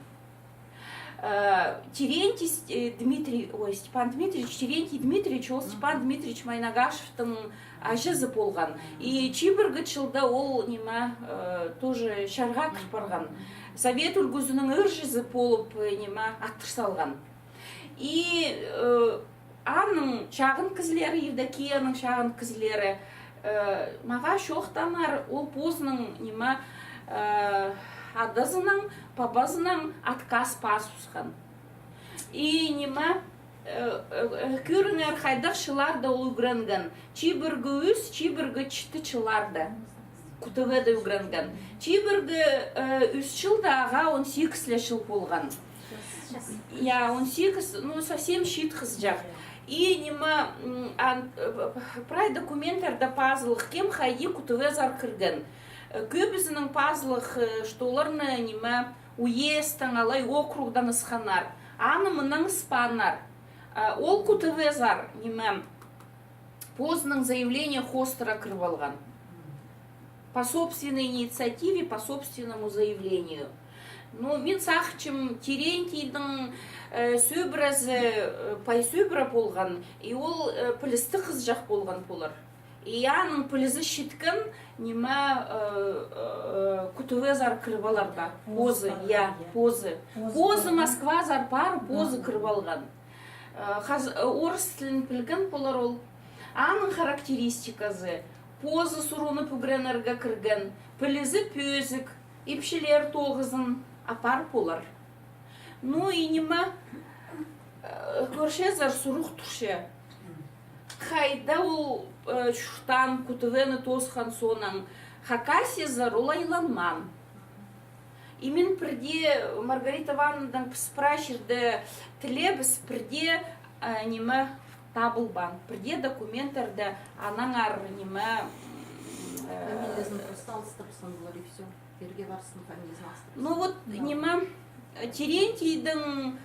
Э, Терентий С-, э, Дмитрий, ой, Степан Дмитриевич, Терентий Дмитриевич, ол Степан Дмитриевич Майнагашевтің аҷазы полған. И чибіргі чылда ол, ниме, э, тоже чарға кір парған. Совет ӱлгӱзінің ырҷызы полып, э, ниме, аттыр салған. И, э, аның чағын кізілері, Евдокияның чағын кізілері, э, мағаа чоохтааннар, ол позының, ниме, э, адазынаң, пабазынаң отказ пазыбысхан. И, ниме, э, э, э, кӧріңер, хайдағ чылларда ол ӱгренген. Чибіргі ӱс, чибіргі читі чылларда Ку Т В-да ӱгренген. Чибіргі, э, ӱс чылда ағаа он сигіс ле чыл полған. Я, он сигіс, ну, совсем чиит хызыҷах. И, ниме, м, ан-, э, прай документтерде пазылығ, кем хайди Ку Т В-зар кірген. Э, кӧбізінің пазылығ, э, что оларны, ниме, уездтең алай округтаң ысханнар. Аны мынаң ыспааннар. Э, ол Ку Т В-зар, ниме, позының заявление хоостыра кіріп алған. По собственной инициативе, по собственному заявлению. Ну, мин сағынчам, Терентийдің, э, сӧбірезі, э, пай сӧбіре полған, и ол, э, пілістіг хызыҷах полған полар. И аның пілізі читкен, ниме, э, э, Ку Т В-зар кіріп аларда. Позы, я, позы. Позы Москвазар пар, позы кіріп алған. Э, хаз-, э, орыс тілін пілген полар ол. Аның характеристиказы: позы сурынып ӱгренерге кірген, пілізі пӧзік, ипчілер тоғызын апар полар. Ну и ниме, э, кӧрчезер, сурығ турча. Хайда ол, э, чуртаан, Ку Т В-ні тоосхан соонаң, Хакасиязар ол айланмаан. И мин пірдее Маргарита Ивановнадаң піс прай чирде тілеебіс, пірдее, э, ниме, табылбаан. Пірдее документтерде аннаңар ниме, м, э, фамилиязын просто алыстырыпсыннар и всё. Пирге парсын, фамилиязын алыстырыпсыннар. Ну вот, ниме, Терентийдің,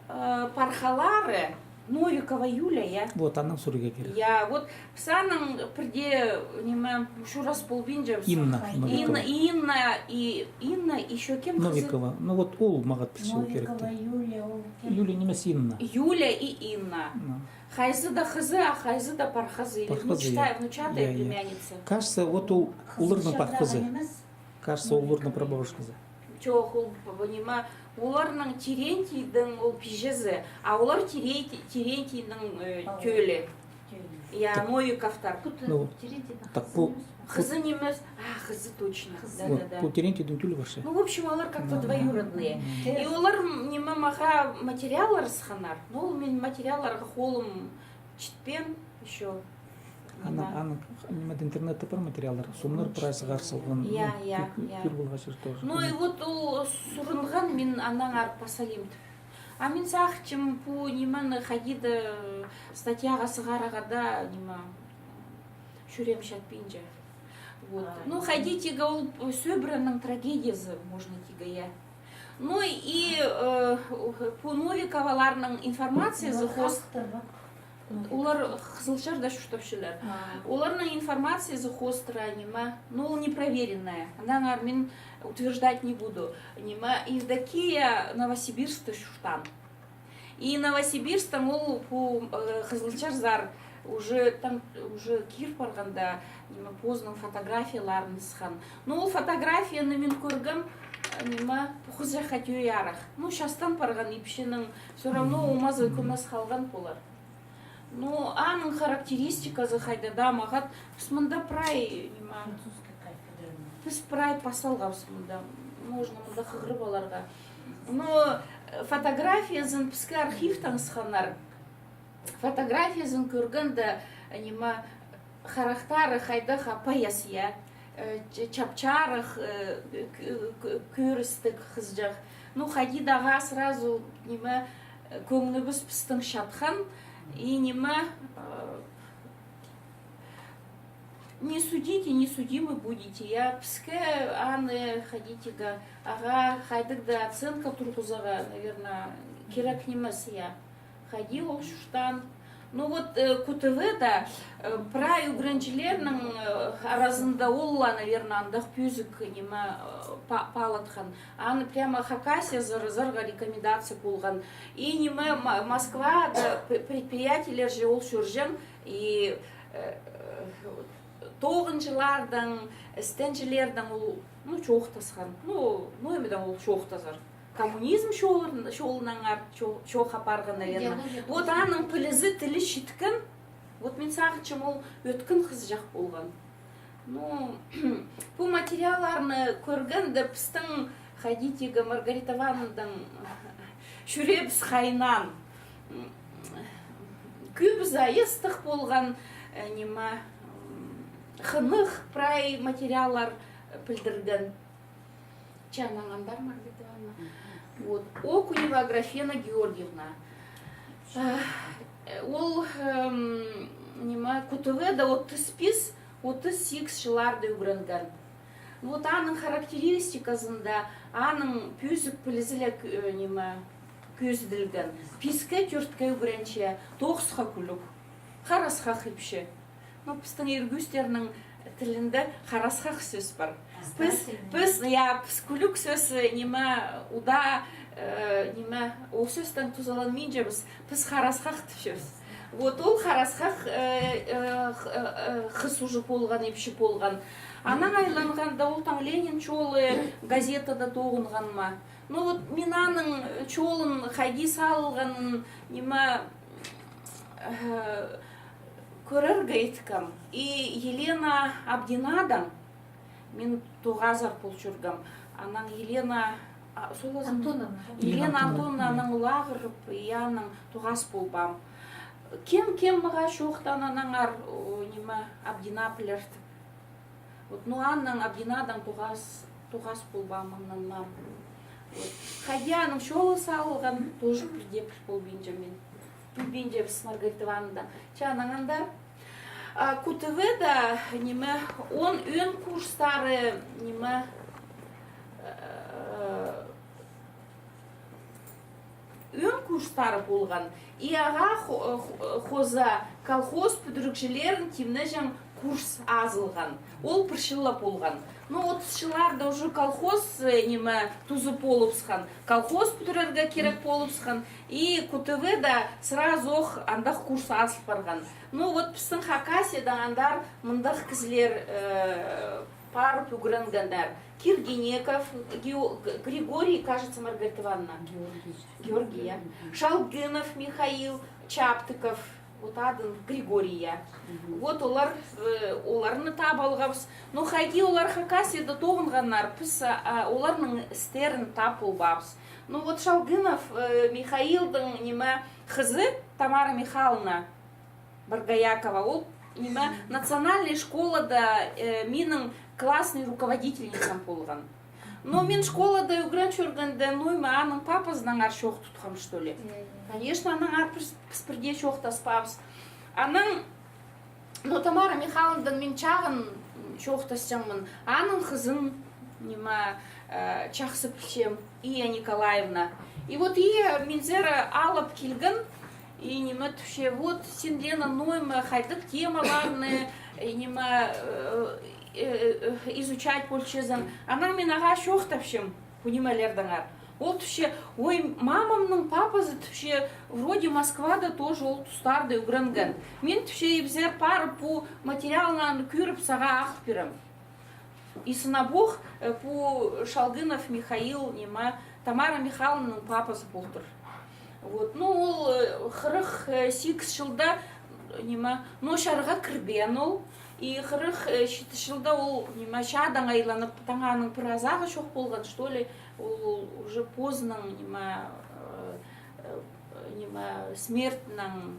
э, пархалары, Новикова Юля, я? Вот, анаң сурарға кирек. Я, вот, піс анаң пірдее, ниме, учурас полбинчабыс. Инна Новикова. Инна, Инна и, Инна, ещё кем хызы? Новикова. Ну вот, ол мағат пілче ол киректі. Новикова Юля, ол кем? Юля нимес, Инна. Юля и Инна. Ну. Хайзы да хызы, а хайзы да пархазы. Или пархазы, внучатая, я, я, племянница. Кажется, вот ол, оларның пархазы. Кажется, оларның прабабушказы. Чох, ол, б-, б-, ниме, оларның Терентийдің ол пиҷезі, а олар Терей-, Терентийнің, э, тӧлі. Я, Новиковтар. Ну, так пу хызы нимес, а, хызы точно. Да, да, да. Пу Терентийдің тӧлі парча. Ну, в общем, олар как-то двоюродные. И олар, м, ниме, мағаа материаллар ысханнар. Ну, мин материалларға холым читпеен ещё. Анаң, анаң, ниме, интернетте пар материаллар, сомнар прай сығар салған, я, ну, я, кӧ-, кӧ-, я. Кӧр поларға чир тоже. Ну и вот ол сурынған, мин аннаңар пас алим тіп. А мин сағынчам, пу нимені хайди-да статьяға сығарарға даа, ниме, чӱреем чатпинча. Вот. Ну, хайди тигі, ол сӧбіренің трагедиязы, можно тигі, я. Ну и, э, пу Новиковаларның информациязы хоос-, олар Хызылчарда чуртапчалар. Оларның информациязы хоостыра, ниме, ну, ол непроверенная. Аннаңар мин утверждать не буду. Ниме, Евдокия Новосибирскта чуртаан. И Новосибирсктаң ол пу, э, Хызылчарзар уже там, уже кир парғанда, ниме, позының фотографияларын ысхан. Ну, ол фотографияны мин кӧргем, э, ниме, пу хызыҷах хати ӧӧй арах. Ну, частан парған ипчінің, всё равно омазы кӧмес халған полар. Ну, аның характеристиказы хайда даа мағат, піс мында прай, ниме, піс прай пас алғабыс мында, можно мында хығырып аларға. Но, э, фотографиязын піске архивтаң ысханнар. Фотографиязын кӧргенде, ниме, харахтары хайдағ паяс, я, э, ч-, чап-чарых, э, к-, к-, кӧрістіг хызыҷах. Ну, хайди даа ағаа сразу, ниме, кӧңнібіс пістің чатхан, и, ниме, э, не судите, не судимы будете. Я, піске аны хайди тигі, ағаа хайдағ даа оценка турғызарға, наверное, кирек нимес, я. Хайди ол чуртаан. Ну вот, э, Ку Т В-да, э, прай ӱгренҷілернің, э, аразында ол ла, наверное, андағ пӧзік, ниме, э, па-, паалатхан. Аны прямо Хакасиязар ызарға рекомендация полған. И, ниме, Мо-, Москвада п-, предприятиелерҷе ол чӧрҷең, и, э, тоғынҷылардаң, істенҷілердең ол, ну, чоохтасхан. Ну, ну, ниме дее ол чоохтазар. Коммунизм чолын-, чолынаңар чо-, чоох апарған, наверное. Вот аның пілізі, тілі читкен, вот мин сағынчам, ол ӧткін хызыҷах полған. Ну, пу материалларны кӧргенде пістің хайди тигі Маргарита Ивановнадаң чӱреебіс хайнаан. Кӧбізі айастығ полған, э, ниме, м, хынығ прай материаллар пілдірген. Че анаң андар, Маргарита Ивановна. Вот. Окунева Аграфена Георгиевна. Э, ол, эм, ниме, Ку Т В-да отыс пис, отыс сигіс чылларда ӱгренген. Вот аның характеристиказында аның пӧзік пілізі ле кӧ-, э, ниме, кӧзіділген. Писке, тӧртке ӱгренче, тоғысха кӱлӱк. Харасхах ипчі. Ну, пістің ир кӧзідернің тілінде харасхах сӧс пар. Піс, піс, я, піс кӱлӱк сӧс, э, ниме, удаа, э, ниме, ол сӧстең тузаланминчабыс, піс харасхах тіпчебіс. Вот ол харасхах, э, э, х-, э, э, хыс уже полған, ипчі полған. Анаң айланғанда ол «Таң Ленин чолы» газетада тоғынған ма. Ну вот мин аның чолын хайди салылғанын, ниме, э, кӧрерге иткем. И Елена Абдинадаң мин тоғазар пол чӧргем. Анаң Елена, а, сол ызын? Антоновна. Елена Антоновна. Антоновнаның улағырып, и анаң тоғас полбаам. Кем, кем мағаа чоохтаан анаңар, о, ниме, Абдина пілердік. Вот, ну, анаң Абдинадаң тоғас, тоғас полбаам, аннаң мам. Вот. Хайди аның чолы салылған, тоже пірдее піл полбинчам мин. Пілбинчебіс Маргарита Ивановнадаң. Че анаң андар. А, Ку Т В-да, ниме, он, ӧӧн курстары, ниме, э, ӧӧн курстары полған. И ағаа хо-, хо-, хоза колхоз пӱдірігҷілерін тимнеҷең курс азылған. Ол пір чыл ла полған. Ну, отыс чылларда уже колхоз, э, ниме, тузы полыбысхан. Колхоз пӱдірерге кирек полыбысхан. И Ку Т В-да сразу ох андағ курс азыл парған. Ну, вот пістің Хакасияда андар мындағ кізілер, э, парып ӱгренгеннер. Киргенеков Гео-, Г-, Григорий, кажется, Маргарита Ивановна. Георгий. Георгий, я. Шалгынов Михаил, Чаптыков, вот адын Григорий, я. Вот олар, э, оларны таап алғабыс. Но хайди олар Хакасияда тоғынғаннар, піс, а, оларның істерін таап полбаабыс. Ну вот Шалгынов, э, Михаилдың, ниме, хызы Тамара Михайловна Боргоякова, ол, ниме, национальный школада, э, минің классный руководительницам полған. Но мин школада ӱгрен чӧргенде, ну, ниме, аның папазынаңар чоох тутхам, что ли. Конечно, анаңар піс, піс пірдее чоохтаспаабыс. Анаң, ну, Тамара Михайловнадаң мин чағын чоохтасчаңмын. Аның хызын, ниме, э, чахсы пілчем, Ия Николаевна. И вот ия минзер алып килген, и ниме тіпче, вот син, Лена, ну, ниме, хайдағ темаларны, и ниме, э, э, э, изучать полчазың. Анаң мин ағаа чоохтапчам пу нимелердеңер. Ол тіпче, ой, мамамның папазы, тіпче, вроде Москвада тоже ол тустарда ӱгренген. Мин, тіпче, ибзер парып пу материалларны кӧріп, сағаа ағыл пирем. И сынап ох, э, пу Шалгынов Михаил, ниме, Тамара Михайловнаның папазы полтыр. Вот, ну, ол, э, хырых, э, сигіс чылда, ниме, ноо чарға кірбеен ол. И хырых, э, читі чылда ол, ниме, чаадаң айланып, таң аның пір азағы чох полған, что ли, ол уже позының, ниме, э, э, ниме, смертьнең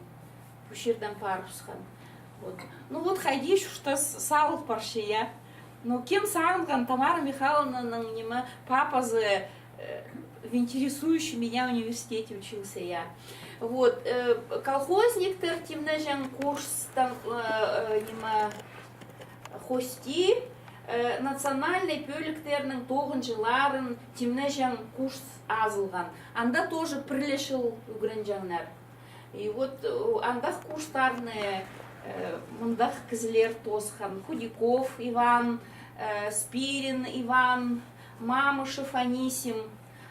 пу чирдең парыбысхан. Вот. Ну вот хайди чуртас салыл парча, я. Ну, кем сағынған Тамара Михайловнаның, ниме, папазы, э, в интересующем меня университете учился, я. Вот, э, колхозниктер тимнеҷең курстаң, э, э, ниме, хости, э, национальный пӧліктернің тоғынҷыларын тимнеҷең курс азылған. Анда тоже пір ле чыл ӱгренҷеңнер. И вот, э, андағ курстарны, э, мындағ кізілер тоосхан: Худяков Иван, э, Спирин Иван, Мамышев Анисим.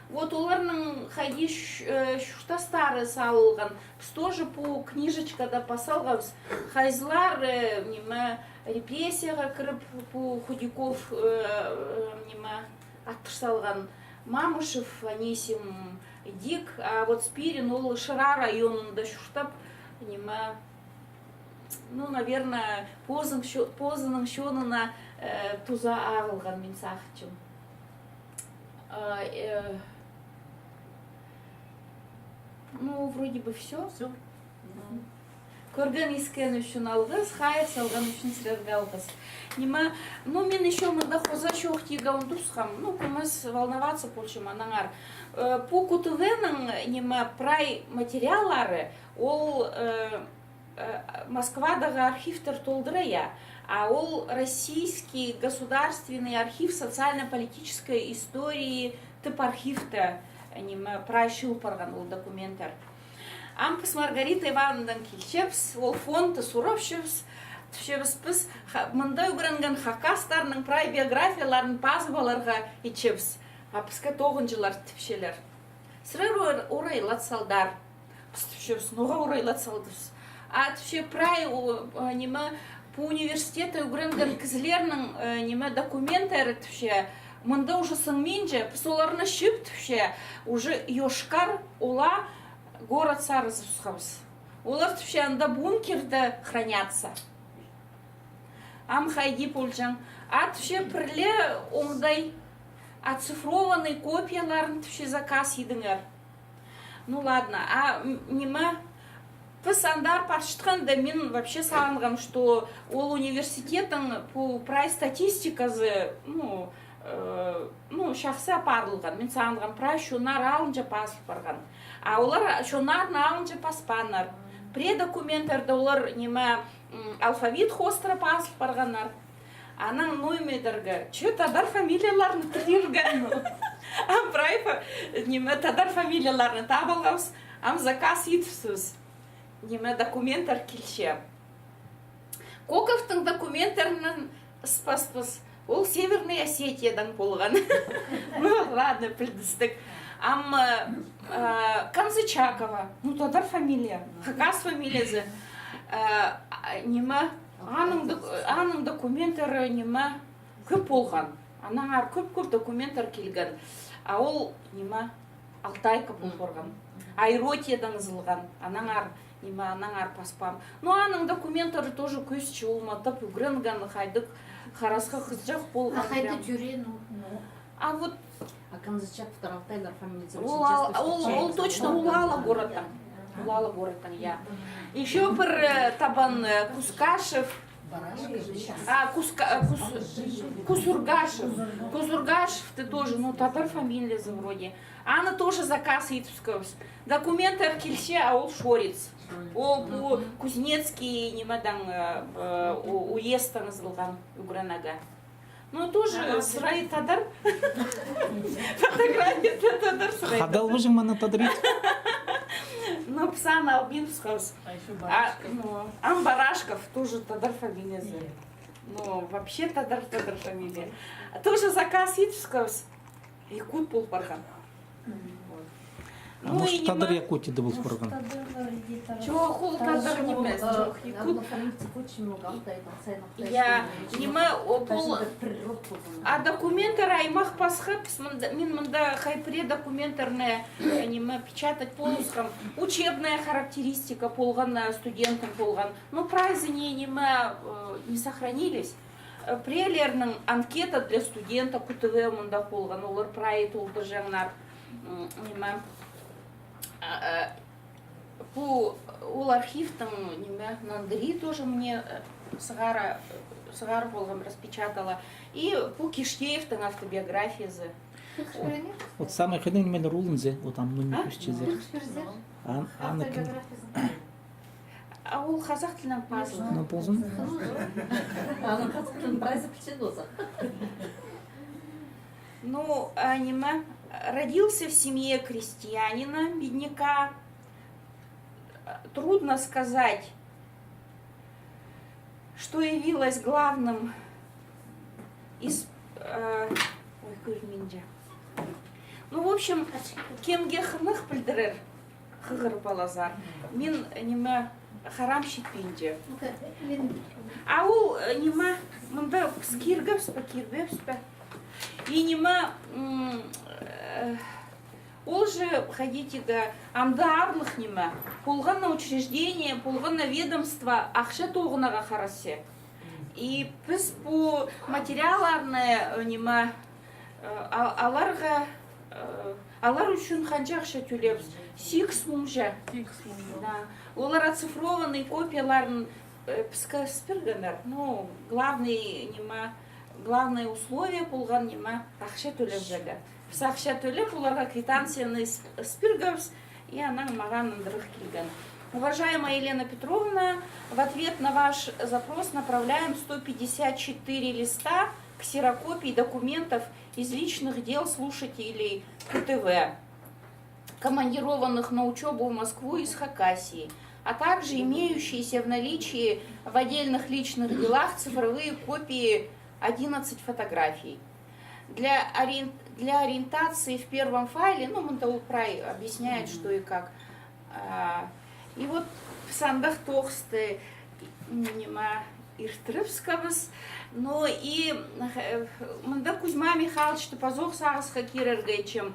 Вот оларның хайди ч-, э, чуртастары салылған. Піс тоже пу книжечкада пас салғабыс. Хайзылар, э, ниме, репрессияға кіріп, пу Худяков, э, э, ниме, аттыр салған, Мамышев Анисим дик, а вот Спирин ол Шыра районында чуртап, ниме, ну, наверное, позың чо-, позының чонына, э, туза ағылған, мин сағынчам. А, э, ну, вроде бы всё. Всё. Кӧрген-искен ӱчӱн алғыс, хайығ салған ӱчӱн сірерге алғыс. Ниме, ну, мин ещё мында хоза чоох тирге ундутхам, ну, кӧмес волноваться полчам анаңар. Э, пу Ку Т В-ның, ниме, прай материаллары, ол, э, э, Москвадағы архивтер толдыра, я, а ол Российский государственный архив социально-политической истории тіп архивте, ниме, прай чыыл парған ол документтер. Ам піс Маргарита Ивановнадаң килчебіс, ол фондты сурапчабыс, тіпчебіс, піс ха-, мында ӱгренген хакастарның прай биографияларын пазып аларға итчебіс. А піске тоғынҷылар тіпчелер: сірер ор-, орайлат салдар. Піс тіпчебіс: ноға орайлат салдыбыс? А тіпче прай, о, э, ниме, пу университетте ӱгренген кізілернің, э, ниме, документтері тіпче, мында уже сынгминча, піс оларны чыып тіпче, уже Йошкар-Ола город сарызыбысхабыс. Олар тіпче, анда бункерде хранятся. Ам хайди полҷаң. А тіпче пір ле оңдай оцифрованный копияларын тіпче заказ идіңер. Ну ладно, а, м, ниме, піс анда парчатханда, мин вообще сағынғам, что ол университеттің пу прай статистиказы, ну, э, ну, чахсы апарылған. Мин сағынғам, прай чоннар алынҷа пазыл парған. А олар чоннарны алынҷа паспааннар. Пірее документтерде олар, ниме, м, алфавит хоостыра пазыл парғаннар. Анаң ноо ниме идерге, че тадар фамилияларын тірирге. Ам прай фа-, ниме, тадар фамилияларын таап алғабыс, ам заказ идібіскебіс. Ниме, документтер килче. Коковтың документтерінең ыспаспыс. Ол Северный Осетиядаң полған. Ну, ладно, пілдістік. Ам, э, э, Канзычакова. Ну, тадар фамилия. Хакас фамилиязы. Э, а, ниме, аның док-, аның документтері, ниме, кӧп полған. Аннаңар кӧп-кӧп документтер килген. А ол, ниме, Алтайка пол парған. Айротиядаң ызылған. Аннаңар, ниме, аннаңар паспаам. Но аның документтері тоже кӧзітче, ол матап ӱгренген, хайдағ харасха хызыҷах полған. А хайда прям тӧреен, ну, ну. А вот А Канзычаковтар алтайлар фамилиязы ол, ол, ол точно Улаала городтаң. Улаала городтаң, я. Ещё пір, э, табан, э, Кускашев. А, Куска-, э, Кус-, Кусургашев. Кусургашев ты тоже, ну, тадар фамилиязы вроде. Аны тоже заказ идібіскебіс. Документтер килче, а ол шорец. Ол пу Кузнецкий нимедең, э, э, у-, уездтең ызылған ӱгренерге. Ну, тоже сырай тадар. Фотография тадар сырай. Хада албаҷаң мыны тадар ит. Ну, піс аны албиныбысхабыс. А ещё Барашков. Ну, ам Барашков тоже тадар фамилиязы. Ну, вообще тадар, тадар фамилия. Тоже заказ идібіскебіс. Якут пол парған. Вот. А ну, может, и тадар ниме? Якутияда пол парған? Чох, ол тадар нимес, чох, якут. Я, ниме, о, пол, а документтер аймах пасха, піс мында, мин мында хай пірее документтерні, э, ниме, печатать полысхам. Учебная характеристика полған, э, студентім полған. Ну, прайзы не, ниме, э, не сохранились. Э, піреелернің анкета для студента, Ку Т В мында полған, олар прай толдырҷаңнар, м, ниме. А, э, пу, ол архивтің, ниме, нандыри тоже мне, э, сығара, э, сығара полған, распечатала. И пу Киштеевтің автобиографиязы. Вот самый хайдағ нимелер улынзе, вот ам, ну, не кӧзітчезер. Ан-, аны кем? А ол хазах тілінең пазыл. Ну, ползын. Аны хазах тілін прайзы пілче доза. Ну, а, ниме, родился в семье крестьянина, бедняка. Трудно сказать, что явилось главным из, э, ой, кӧрінминче. Ну, в общем, кемге хынығ пілдірер хығыр палазар. Мин, ниме, харам читпинче. А ол, э, ниме, мында піс киргебіс пе, кирбеебіс пе? И ниме, м, э, ол же, хайди тигі, анда аарлығ ниме. Полған на учреждение, полған на ведомство, ахча тоғынарға харасча. И піс пу материалларны, э, ниме, э, а-, аларға, э, алар ӱчӱн ханҷа ахча тӧлеебіс? Сигіс муңҷа. Сигіс муңҷа. Да. Олар оцифрованный копияларын, э, піске ыс пиргеннер. Ну, главный, ниме, главное условие полған, ниме, ахча тӧлеҷең. Піс ахча тӧлеп, оларға квитанцияны ыс-, ыс пиргебіс, и анаң мағаа нандырығ килген. Уважаемая Елена Петровна, в ответ на ваш запрос направляем сто пятьдесят четыре листа ксерокопий документов из личных дел слушателей Ку Т В, командированных на учёбу в Москву из Хакасии, а также имеющиеся в наличии в отдельных личных делах цифровые копии одиннадцать фотографий. Для ориен-, для ориентации в первом файле, ну, мында ол прай объясняет, что и как. А, и вот Піс андағ тоғысты, ниме, иртірібіскебіс. Ну и, э, мында Кузьма Михайловичті пазох сағысха кирерге итчем.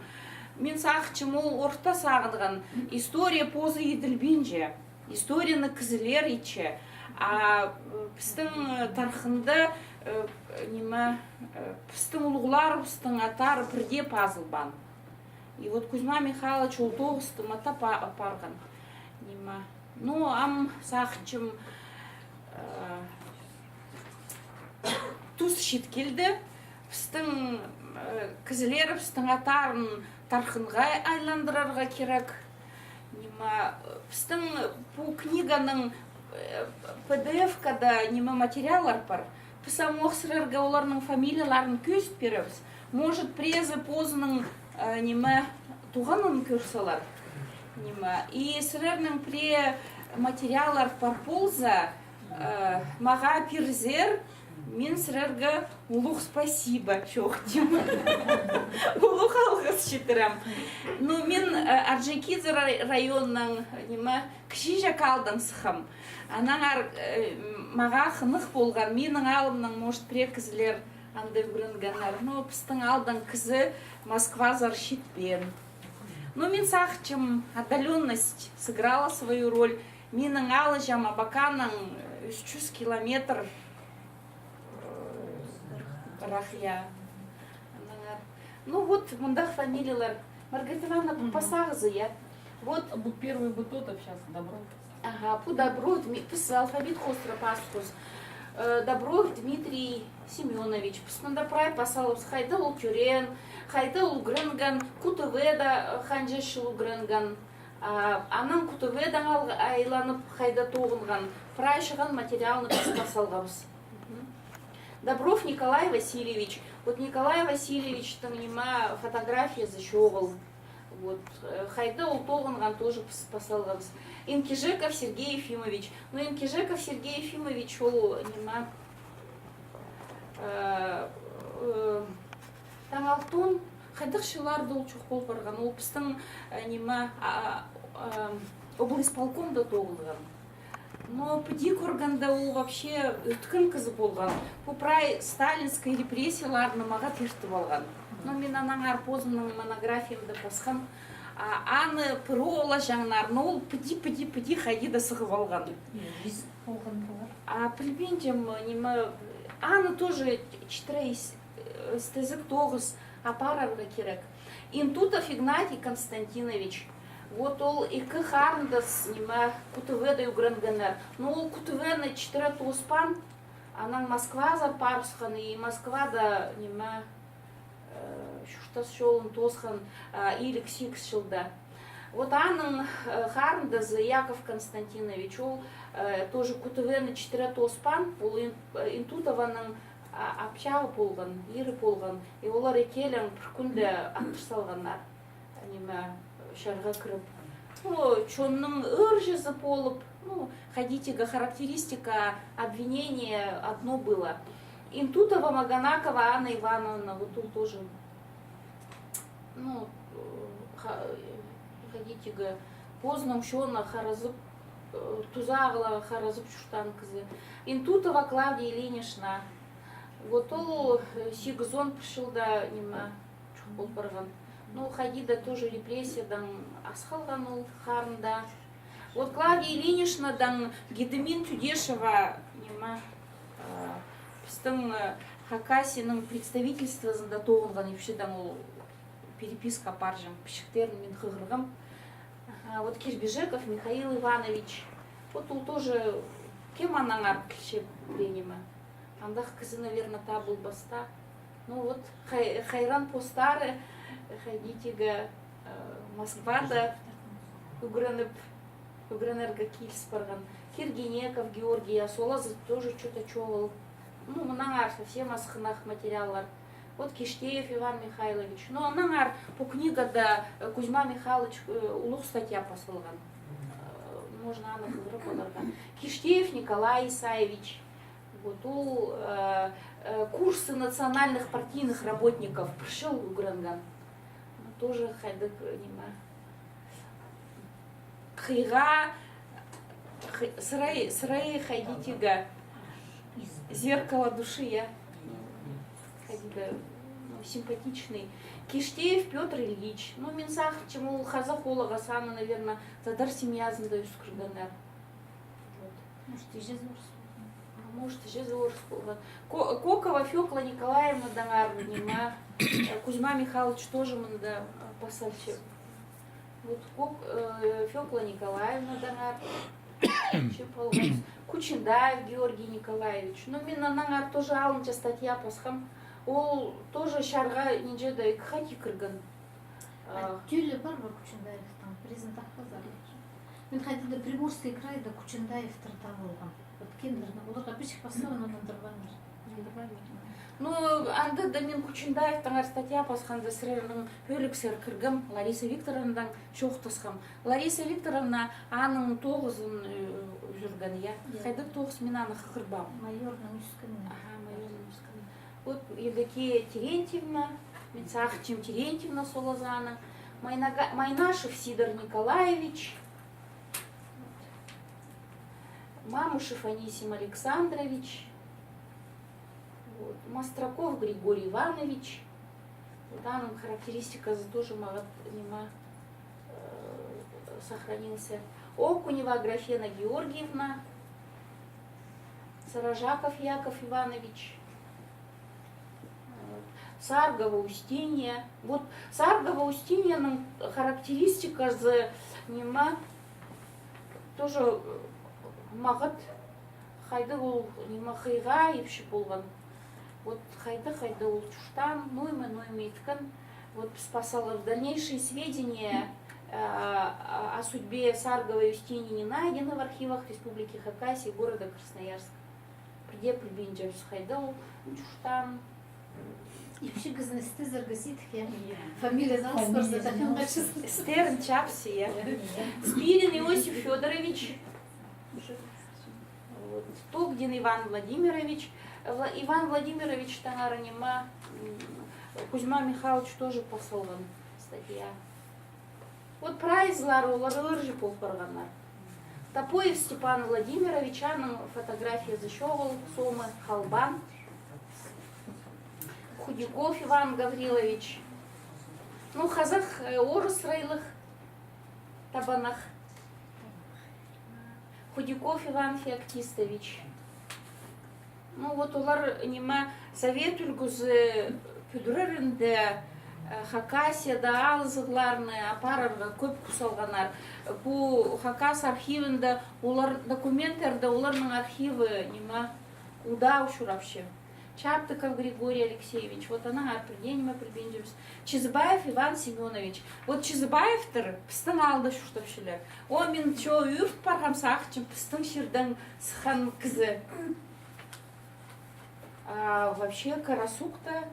Мин сағынчам, ол орта сағынған. История позы иділбинче. Историяны кізілер итче. А, э, пістің, э, тархында, э, ниме, э, пістің улуғларыбыстың аттары пірдее пазылбаан. И вот Кузьма Михайлович ол тоғысты мата па-, парған. Ниме. Ну, ам сағынчам, э, тус чит килді. Пістің, э, кізілерібістің аттарын тархынға айландырарға кирек. Ниме, пістің пу книганың, э, П Д Ф-када, ниме, материаллар пар. Піс ам ох сірерге оларның фамилияларын кӧзіт пирербіс. Может, піреезі позының, э, ниме, туғанын кӧр салар. Ниме. И сірернің пірее материаллар пар полза, э, мағаа пирзер, мин сірерге улуғ спасибо чоохтим. Улуғ алғыс читірем. Ну, мин, э, Орджоникидзе рай-, районнаң, ниме, Кічіҷек аалдаң сыххам. Аннаңар, э, мағаа хынығ полған, минің аалымнаң, может, пірее кізілер анда ӱгренгеннер. Но пістің аалдаң кізі Москвазар читпеен. Но мин сағынчам, отдалённость сыграла свою роль. Минің аалҷам Абаканнаң ӱс чӱс километр, э, ырах, я. Аннаңар. Ну вот, мындағ фамилиялар. Маргарита Ивановна, пу пасағызы, я? Вот. Пу первый, вот тот, а сейчас Добров. Ага, пу Добров Дми-, піс алфавит хоостыра пасхабыс. Э, Добров Дмитрий Семёнович. Піс мында прай пас алғабыс, хайда ол тӧреен, хайда ол ӱгренген, Ку Т В-да, э, ханҷа чыл ӱгренген. А, анаң Ку Т В-даң ал-, айланып, хайда тоғынған. Прай чыған материалны піс пас алғабыс. Мгм. Добров Николай Васильевич. Вот Николай Васильевичтің, ниме, фотографиязы чоғыл. Вот, э, хайда ол тоғынған, тоже піс пас алғабыс. Инкижеков Сергей Ефимович. Ну, Инкижеков Сергей Ефимович ол, ниме, э, э, Таң алтон, хайдағ чылларда ол чох пол парған. Ол пістің, э, ниме, а, а, облисполкомда тоғынған. Но піди кӧргенде, ол вообще ӧткін кізі полған. Пу прай сталинскай репрессияларны мағат иртіп алған. Но мин аннаңар позымның монографиямда пасхам. А, аны пір оолаҷаңнар, но ол піди, піди, піди хайди даа сығып алған. Ис полған полар. А пілбинчем, ниме, аны тоже читіре ис-, э, істезіг тоғыс апарарға кирек. Интутов Игнатий Константинович. Вот ол ікі харындас, ниме, Ку Т В-да ӱгренгеннер. Но ол Ку Т В-ны читіре тооспаан, анаң Москвазар парысхан, и Москвада, ниме, э, чуртас чолын тоосхан, а, илиг сигіс чылда. Вот аның, э, харындазы Яков Константинович, ол, э, тоже Ку Т В-ны читіре тооспаан, ол Ин-, э, Интутованың, а, апчағы полған, ирі полған. И олар ікӧлең пір кӱнде аттыр салғаннар. Ниме, чарға кіріп. Ну, чонның ырҷызы полып, ну, хайди тигі, характеристика, обвинение одно было. Интутова Маганакова Анна Ивановна, вот ол тоже, ну, э, ха-, хайди тигі, позының чонына харазып, э, тузағлар харазып чуртаан кізі. Интутова Клавдия Ильинична. Вот ол, э, сигізон пір чылда, ниме, чох пол парған. Ну, хайди даа тоже репрессиядаң ас халған ол харында. Вот Клавдия Ильиничнадаң Гедемин Тюдешева, ниме, э, пістің, э, Хакасияның представительствозында тоғынған, ипчідең ол переписка парҷаң, пічіктерін мин хығырғам. Аха, вот Кирбижеков Михаил Иванович. Вот ол тоже кем аннаңар килче пірее ниме. Андағ кізі, наверно, табылбас та. Ну вот, хай-, хайран постары, хайди тигі, э, Москвада ӱгреніп, ӱгренерге киліс парған. Киргенеков Георгий, а солазы тоже чё-то чоғыл. Ну, мынаңар совсем асхынах материаллар. Вот Киштеев Иван Михайлович. Ну, аннаңар пу книгада, э, Кузьма Михайлович, э, улуғ статья пазылған. Э, можно аны хығырып аларға. Киштеев Николай Исаевич. Вот ол, э, э, курсы национальных партийных работников пір чыл ӱгренген. Ну, тоже хайдағ, э, ниме, хыйға, э, Сырай, сырай хайди тигі. Зеркало души, я. Хайди да, ну, симпатичный. Киштеев Пётр Ильич. Ну, мин сағынчам, ол хазах оолағас, аны, наверное, тадар семьязында ӧскіргеннер. Вот. Может, іҷезі орыс полған. А может, іҷезі орыс полған. Ко-, Кокова Фёкла Николаевнадаңар, ниме, э, Кузьма Михайлович тоже мында, э, пасалча. Вот Кок-, э, Фёкла Николаевнадаңар чіп алғам. Кучендаев Георгий Николаевич. Ну, мин анаңар тоже алынҷа статья пасхам. Ол тоже чарға нинҷе-де ікі хати кірген. А, а, тӧлі пар ба Кучендаевтың? Пірезін таппазар. Мин хайди-да Приморский крайда Кучендаевтар таап алғам. Вот кемнер, ну, оларға пічік пасхам, но нандырбааннар. Ну, анда даа мин Кучендаевтаңар статья пасханда сірернің пӧліксер кіргем, Лариса Викторовнадаң чоохтасхам. Лариса Викторовна аның тоғызын, э, ӱзӱрген, я. Я. Хайдағ тоғыс, мин аны хығырбаам. Майорның ӧскені. Аха, майорның ӧскені. Вот Евдокия Терентьевна, мин сағынчам, Терентьевна солазаның. Майнага-, Майнашев Сидор Николаевич, Мамышев Анисим Александрович, вот, Мастраков Григорий Иванович. Вот аның характеристиказы тоже мағат, ниме, э, сохранился. Окунева Аграфена Георгиевна, Саражаков Яков Иванович. Вот. Саргова Устинья. Вот Саргова Устиньяның характеристиказы, ниме, тоже, э, мағат, хайдағ ол, ниме, хыйға ипчі полған. Вот хайдағ, хайдағ ол чуртаан, ноо ниме, ноо ниме иткен. Вот піс пасалар, дальнейшие сведения, э, о, о судьбе Сарговой Устиньи не найдены в архивах Республики Хакасия и города Красноярска. Пірдее пілбинчебіс, хайда ол чуртаан. Ипчі кізіні істезерге сидік, я. Фамилиязы алыс парза, тахынғачыс. Істерін чапсаң, я. Спилин Иосиф Фёдорович. Вот. Тогдин Иван Владимирович. Вла-, Иван Владимировичтаңар, ниме, м, Кузьма Михайлович тоже пасалған статья. Вот прайзылары олар ырҷы пол парғаннар. Топоев Степан Владимирович, аның фотографиязы чоғыл, сомы халбаан. Худяков Иван Гаврилович. Ну, хазах, э, орыс сырайлығ табанах. Худяков Иван Феоктистович. Ну, вот олар, ниме, совет ӱлгӱзі пӱдірерінде, э, Хакасияда алызығларны апарарға кӧп хус салғаннар. Пу хакас архивінде олар, документтерде оларның архиві, ниме, удаа учурапча. Чаптыков Григорий Алексеевич, вот анаңар пірдее ниме пілбинчебіс. Чизыбаев Иван Семёнович. Вот Чизыбаевтер пістің аалда чуртапчалар. О, мин чоо ӧріп парғам, сағынчам, пістің чирдең сыххан кізі. А вообще Карасукта,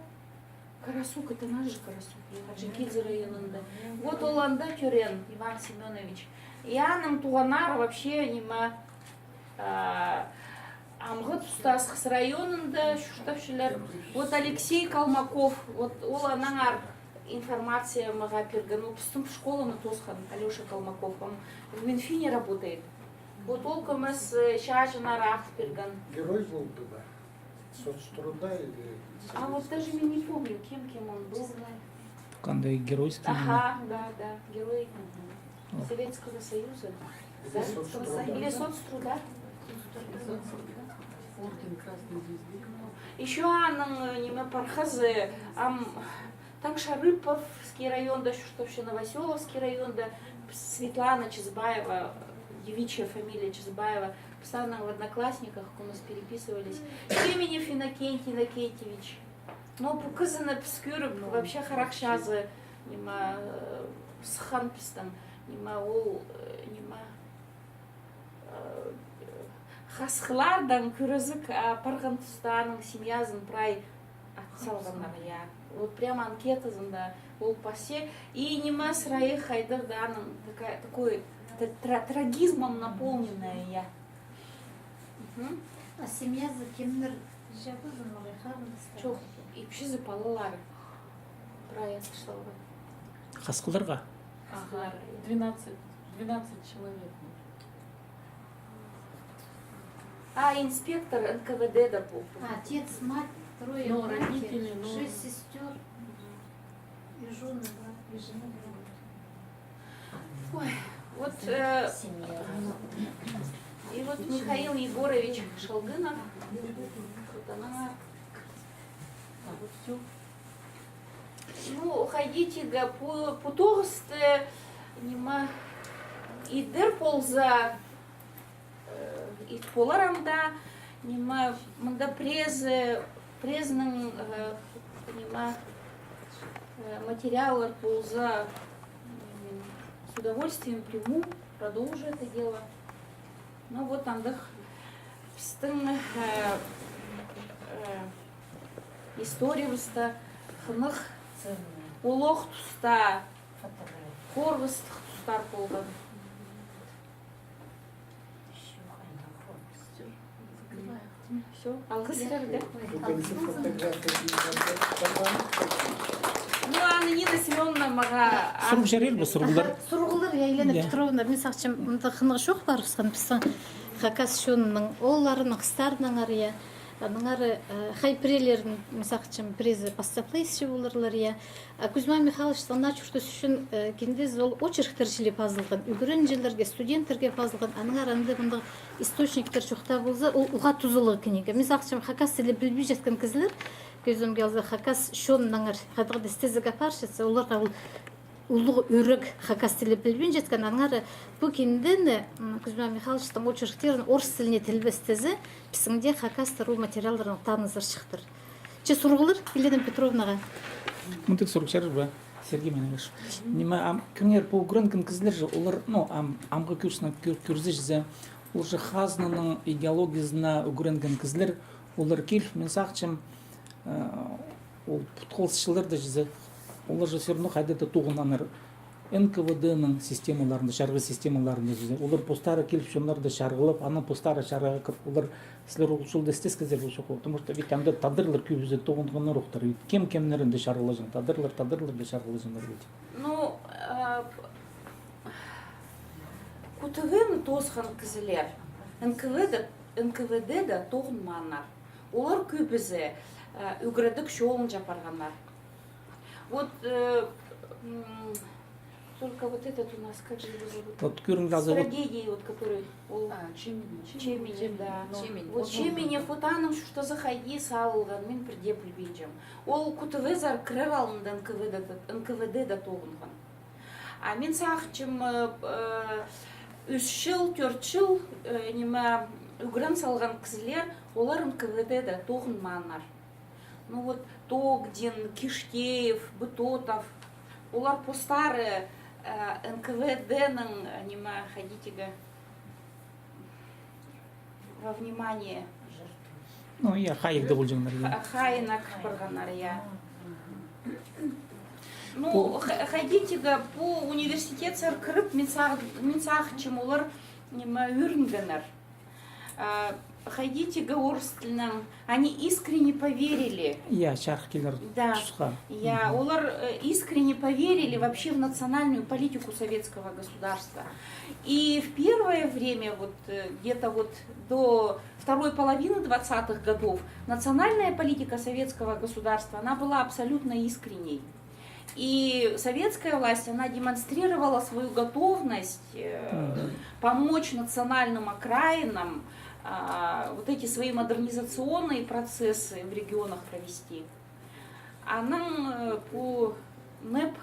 Карасук, это наш же Карасук, Хаджикенский районында. Вот ол анда тӧреен, Иван Семёнович. И аның туғаннары вообще, ниме, а, амғы туста Асхыс районында чуртапчалар. Вот Алексей Колмаков, вот ол анаңар информация мағаа пирген. Ол пістің школаны тоосхан, Алёша Колмаков. Он в МинФине работает. Вот ол кӧмес, э, чааҷыннар ағыл пирген. Герой полды ба? Соцтруда или... А вот даже я не помню, кем, кем он был. Кандай геройский? Аха, да, да, герой Советского Союза. Да? Или соцтруда. Орден Красной Звезды. Ещё аның, э, ниме, пархазы, ам, Таңшарыповский районда чуртапча, Новоселовский районда, Светлана Чизбаева, девичья фамилия Чизбаева, піс аннаң в Одноклассниках кӧмес переписывались. Семенов Иннокентий Иннокентьевич. Но пу кізіні піс кӧріп, вообще харахчазы, ниме, э, сыххан пістің, ниме, ол, э, ниме, э, хасхылардаң кӱрезік, а, парған туста аның семьязын прай ат салғаннар, я. Вот прямо анкетазында ол пасча. И ниме, сырайы хайдағ-да аның такая, такой тра-, тра-, трагизмом наполненная, я. Мгм. А семьязы кемнер, іҷе-пабазы ма, харындастары? Чох, ипчізі, палалары. Прай ат салған. Хасхыларға? Ага, двенадцать, двенадцать человек. А инспектор Н К В Д-да полған. Отец, мать, трое братьев, шесть сестер и жены, бра- и жена, брат. Ой, вот, э, и вот Михаил Егорович Шалгынов, вот она, вот всё. Ну, хайди тигі, пу, пу тоғысты, ниме, идер полза, э, ит полар анда, ниме, мында пресс, прессаның, э, ниме, э, материаллар полза, м, с удовольствием приму, продолжу это дело. Ну вот андағ пістің, э, э, историябыста хынығ, олох туста, хорғыстығ тустар полған. Всё, алғыс сірерге. Ну, аны Нина Семёновна мағаа сурығ чарир ба, сурығлар? Сурығлар, я, Елена Петровна, мин сағынчам, мында хынығ чоох парыбысхан, пістің хакас чонының оолларының, хыстарының ары, я. Аның ары, э, хай пірелерін, мин сағынчам, піреезі пастап ла исче поларлар, я. А Кузьма Михайловичтің наа чуртас ӱчӱн, э, киндезі ол очерктер чіли пазылған, ӱгренҷілерге, студенттерге пазылған, аннаңар анда мындағ источниктер чоохтап полза, ол уғаа тузалығ книга. Мин сағынчам, хакас тілі пілбинчеткен кізілер, кӧзідімге алза, хакас чоннаңар хайдағ-да істезіг апарчатса, оларға ол улуғ ӱрек, хакас тілі пілбинчеткен, аннаңар пу киндені, м, Кузьма Михайловичтің очерктерін орыс тіліне тілбестезе, пістің дее хакастар ол материалларнаң танызарчыхтар. Че сурығлар Елена Петровнаға. Мындағ сурығ чарир ба, Сергей Майнагашев? Ниме, ам, кӧріңер, пу ӱгренген кізілер же, олар, ну, ам, амғы курснаң кӧр-, кӧрзе чізе, ол же хазнаның идеологиязына ӱгренген кізілер, олар киліп, мин сағынчам, э, ол пудхалысчылар даа чізе, олар же всё равно хайда-да тоғынғаннар. Н К В Д-ның системаларында, чарғы системаларында чізе. Олар постары киліп, чоннарды чарғылап, анаң постары чарғыға кіріп, олар, сірер ол чолда істескезер полча, потому что ведь анда тадарлар кӧбізі тоғынғаннар охтар. Ведь кем кемнерні дее чарғылаҷаң, тадарлар, тадарлар даа чарғылаҷаңнар ведь. Ну, э, Ку Т В-ні тоосхан кізілер Н К В Д, Н К В Д-да тоғынмааннар. Олар кӧбізі, э, ӱгредіг чолынҷа парғаннар. Вот, э, м, только вот этот у нас, как же его зовут? Вот кӧрің, азы вот. С трагедией, вот, который ол А, Чеменев. Чеменев, да. Ну, Чеменев. Вот Чеменев, вот аның чуртазы хайди салылған, мин пірдее пілбинчем. Ол Ку Т В-зар кірер алнында Н К В Д-да, Н К В Д-да тоғынған. А мин сағынчам, э, э, ӱс чыл, тӧрт чыл, э, ниме, ӱгрен салған кізілер, олар Н К В Д-да тоғынмааннар. Ну вот, Тогдин, Киштеев, Бытотов, олар постары, э, Н К В Д-ның, э, ниме, хайди тигі, во внимание. Ну, я, хайығда полҷаңнар, я. Ха-, хайығына кір парғаннар, я. Ну, ха-, хайди тигі, пу университетсер кіріп, мин сағ-, мин сағынчам, олар, ниме, ӧрінгеннер. А, хайди тигі орыс тілінең, они искренне поверили. Я, чарых килер тусха. Да. Я, олар, э, искренне поверили вообще в национальную политику советского государства. И в первое время, вот, э, где-то вот до второй половины двадцатых годов, национальная политика советского государства, она была абсолютно искренней. И советская власть, она демонстрировала свою готовность, э, помочь национальным окраинам, а, вот эти свои модернизационные процессы в регионах провести. Анаң, э, пу НЭП,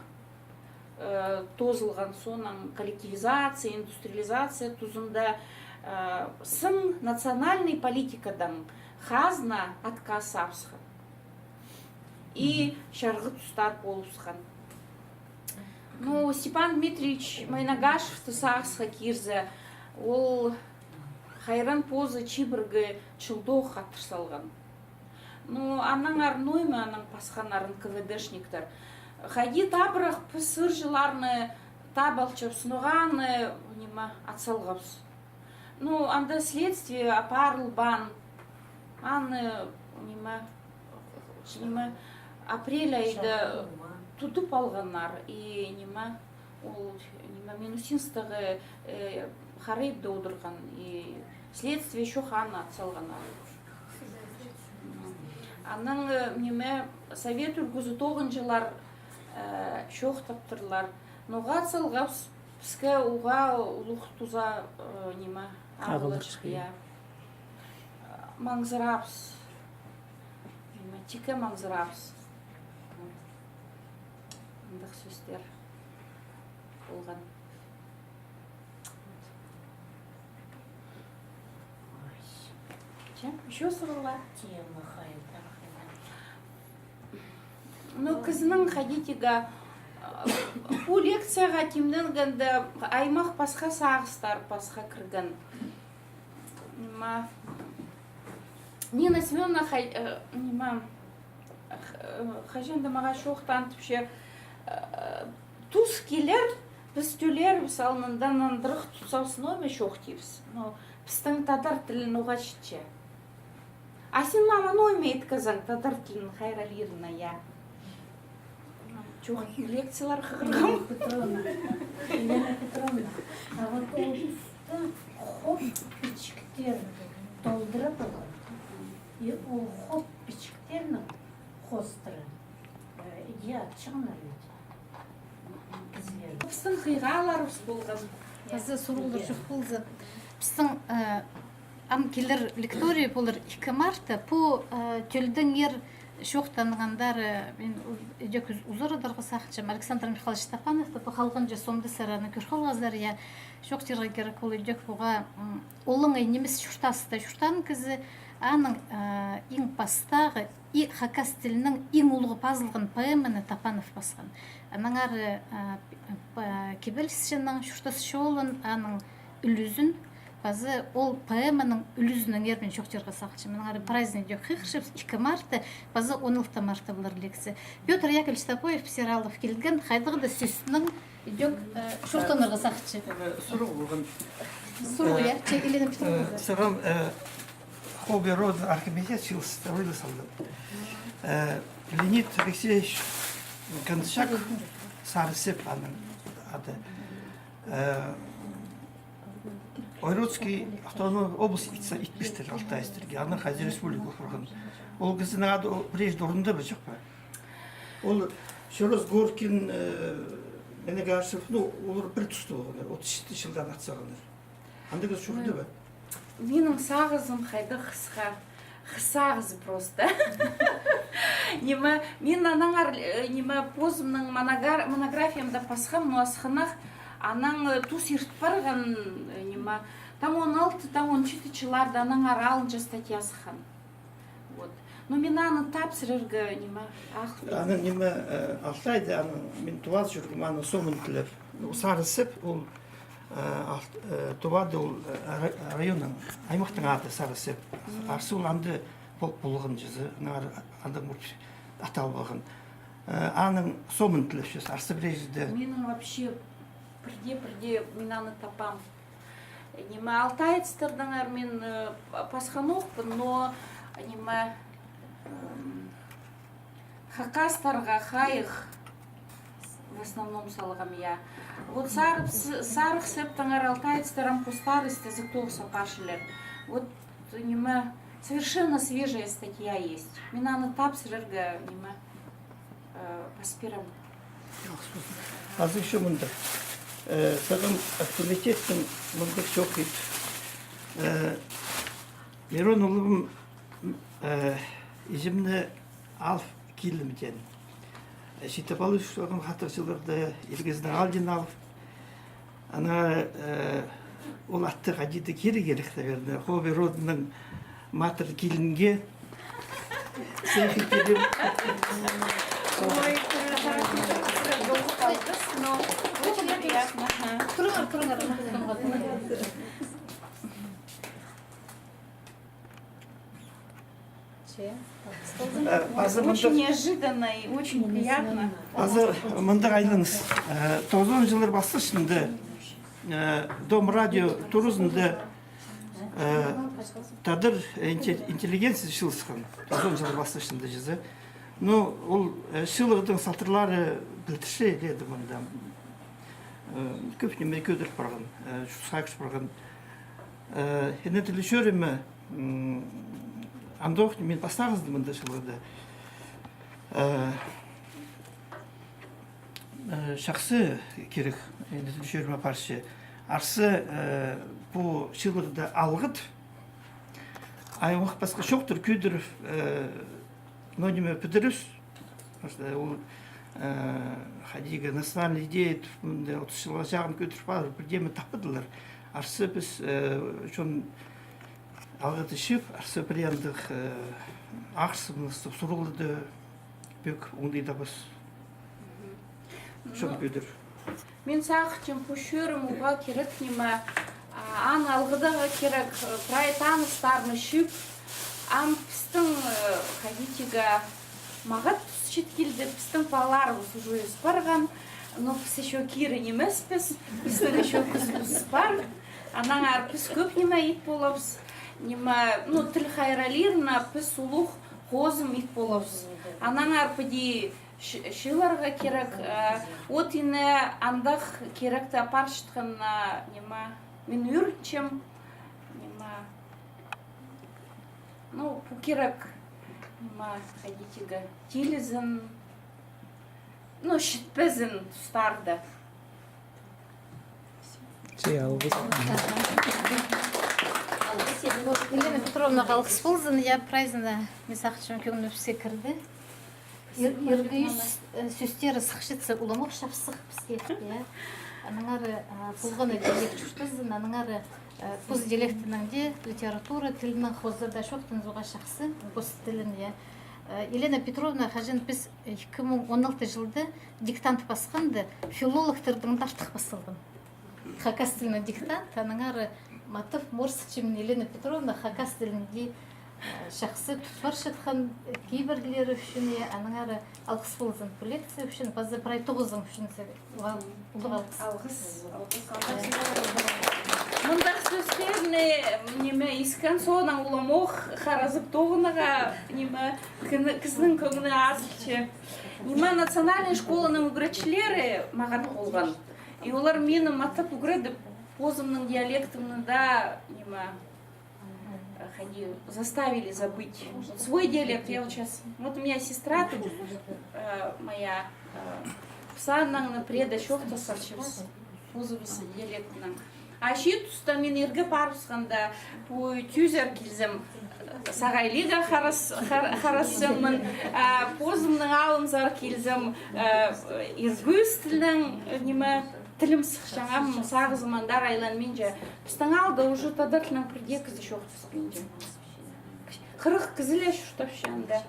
э, тоозылған соонаң, коллективизация, индустриализация тузында, э, сын национальный политикадаң хазна отказ сабысхан. И чарғы тустар полыбысхан. Ну, Степан Дмитриевич Майнагашевті сағысха кирзе, ол хайран позы чибіргі чылдох хатыр салған. Ну, аннаңар ноо ниме, анаң пасханнар Н К В Д-шниктер. Хайди табырах піс ырҷыларны таап алчабыс, ноға аны, ниме, ат салғабыс. Ну, анда следствие апарылбаан, аны, ниме, ниме, апрель айда тудып алғаннар, и, ниме, ол, ниме, Минусинстағы, э, Харайып даа одырған, и следствие чох аны ат салғаннар. Анаң, э, ниме, совет ӱлгӱзі тоғынҷылар, э, чоохтаптырлар. Ноға ат салғабыс, піске уғаа улуғ туза, э, ниме, ағылар, я. Маңзырабыс. Ниме, тикке маңзырабыс. Андағ сӧстер полған. Че, ещё сурығлар? Тема хайдар. Ну, кізінің хайди-да, а, пу лекцияға тимненгенде аймах пасха сағыстар, пасха кірген. Нима, Нина Семёновна хай-, э, нима, Х-, э, хаҷан-да мағаа чоохтаан тіпче, э, тус килер, піс тӧллерібіс алнында нандырах тутсабыс, ноо ниме чоохтирбыс. Но пістің тадар тілі ноға читче. А син, мама, ноо ниме иткезең тадар тілін хайраллирына, я? Чох, лекциялар хығырғам. Елена Петровна, Елена Петровна, а вот ол туста хоп пічіктер толдыра полған. И ол хоп пічіктернің хоостыра, э, иди ат чыхханнар ведь. Кізілер. Пістің хыйғаларыбыс полған. Азы сурығлар чох полза. Пістің, э, ам килер лекторий полар ікі мартта. Пу, э, тӧлдеңер чоохтанғандар, э, мин у-, ідӧк уз-, узарадарға сағынчам. Александр Михайлович Топановты, пу халғанҷы сомда сірер аны кӧр халғазар, я. Чоохтирға кирек, ол ідӧк пуға, м, олаңай нимес чуртаста чуртаан кізі, аның, э, иң пастағы и хакас тілінің иң улуғ пазылған поэманы Топанов пасхан. Аннаңар, а, п-, п-, кибелісчінің чуртас чолын, аның ӱлӱзін, пазы ол поэманың ӱлӱзінеңер мин чоохтирға сағынчам. Аннаңар праздник ӧк хығырчабыс, ікі мартта, пазы он алты мартта полар лекция. Пётр Яковлевич Топоев пісер алып килген, хайдағ-да сӧснең ідӧк, э, чуртанарға сағынча. Э, сурығ полған. Сурығ, я, че, Елена Петровна. Э, сағам, э, Хобби Роуд архимандрит чыылыс, чыылыс алды. Э, Леонид Алексеевич Кончак, Сарысеп аның ады. Э, Ойротский автономный область итсе, итпестер алтаевтарға, анаң хайди республика хурған. Ол кізінің ады, ол, прежде орында ба, чох па? Ол Чорос Горкин, э, Миннегаршев, ну, олар пір туста полғаннар, отыс читі чылдаң ат салғаннар. Андағ кізі чӧрді бе? Минің сағызым хайдағ хысха, хыс сағызы просто. Ниме, мин аннаңар, э, ниме, позымның моногар-, монографиямда пасхам, но асхынах анаң, э, тус ирт парған, э, ниме, там он алты, там он читі чылларда аннаңар алынҷа статья сыххан. Вот. Но мин аны тап сірерге, ниме, ах, аның, ниме, э, Алтайда, аның, мин Тувада чӧргем, аның сомын тілеп. Ну, Сарысеп, ол, э, Ал-, э, Тувада ол, э, ра-, районның, аймахтың ады Сарысеп. Мгм. Арса ол анда пол-, полған чазы, аның ар-, анда мурт атал полған. Э, аның сомын тілепчес, арса пірее чирде. Минің вообще пірде, пірде, мин аны тапам. Ниме, алтаевтарнаңар мин, э, па-, пасханохпын, но, ниме, м, хакастарға хайығ в основном салғам, я. Вот Сарып-, с-, Сарых Септеңер алтаевтар ам постары істезіг тоғыс апарчалар. Вот, ниме, совершенно свежая статья есть. Мин аны тап сірерге, ниме, э, пас пирем. Азы ещё мындағ. Э, сағам авторитеттең мындағ чоохтап. Э, Мирон улуғ, э, іҷемні алып килдім теен. Э, читіп алып, сағам хатығ чылларда ир кізінің алҷын алып. Ана, э, ол атты хайди-да кирерге кирек, наверное. Хобби Роудның матыр килінге. Сыйых килер. Ой, хорошо, хорошо, но очень приятно. Ага. Турыңар, турыңар, турыңар. Че, э, азы мындағ, очень неожиданно и очень приятно. Азы мындағ айланыс. Э, тоғызон чыллар пастағында, э, Дом радио туразында, э, тадар инте-, интеллигенция чыылысхан. Тоғызон чыллар пастағында чізе. Ну, ол, э, чыылығның салтарлары пілдірче, иледе мында. Э, кӧп ниме кӧдіріп парған, э, чуртасчы парған. Э, ине тілі чӧрімі, м, андох мин пастағызым мында чылығда. Э, э, чахсы кирек, ине тілі чӧрімі апарча. Арса, э, пу чылығда алғыт. Ай, ох, пасха чоохтар кӧдіріп, э, но ниме пӱдіріс. Потому что ол, э, хайди-да национальный идея, мында отыс чылға чағын кӧдіріп парып, пірдеме таппадылар. Арса піс, э, чон алғыт итчебіс, арса пірее андағ, э, ағырсымнастығ сурығларны пӧк оңдайдабыс. Чон кӧдір. Мин сағынчам, пу чӧрім уғаа кирек ниме, а, аны алғыдарға кирек, э, прай таныстарны чыып, ам пістің, э, хайди-да, мағат тус чит килді, пістің палаларыбыс уже ӧс парған, но піс ещё кирі нимеспіс, пістің ещё кӱзібіс пар. Аннаңар піс кӧп ниме ит полабыс, ниме, ну, тіл хайраллирына піс улуғ хозым ит полабыс. Аннаңар піди Ч-, чыыларға кирек, э, от ине андағ киректі апарчатханына, ниме, мин ӱгренчем, ниме, ну, пу кирек, ниме, хайди-да, тилізін, ну, читпезін тустарда. Че, алғыс. Елена Петровнаға алғыс ползын, я, прайзына, мин сағынчам, кӧңнібіске кірді. Ир-, иргі ӱс, э, сӧстері сыхчатса, уламох чапсых піске, я. Аннаңар, э, полған даа диалект чуртазын, аннаңар, э, пос диалектінең дее литература, тілінең хозарда чоохтанза уғаа чахсы, пос тілін, я. Э, Елена Петровна, хаҷан піс ікі муң он алты чылда диктант пасханда, филологтардаң даа артых пас салған. Хакас тілінең диктант, аннаңар матап морсчам, Елена Петровна хакас тілін дее, э, чахсы тут парчатхан, э, кибірлері ӱчӱн, э, аннаңар алғыс ползын пу лекция ӱчӱн, паза прай тоғызың ӱчӱн сірерге улуғ алғыс. Алғыс, алғыс. Мындағ сӧстерні, ниме, искен соонаң уламох харазып тоғынарға, ниме, кізінің кӧңні азылча. Ниме, национальный школаның ӱгретчілері мағат полған. И олар мині матап ӱгредіп, позымның диалектімні даа, ниме, э, хайди, заставили забыть. Вот свой диалект я вот щас, вот у меня сестра тут, э, моя, э, піс анаңны пірееде чоохтасчабыс позыбыс диалектінең. А чиит туста мин ирге парыбысханда, пу тӱзер килзем, сағай лига харас-, хар-, харасчаңмын, а, позымның алымзар килзем, э, иргӱс тілнең, э, ниме, тілім сыхчаң, ам сағызым андар айланминча. Пістің аалда уже тадар тілнең пірдее кізі чоохтаспинча. Хырых кізі ле чуртапча анда.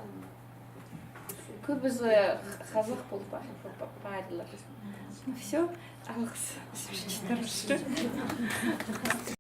Кӧбізі х-, хазах пол па-, па-, па-, парлар. Ну, всё, алғыс.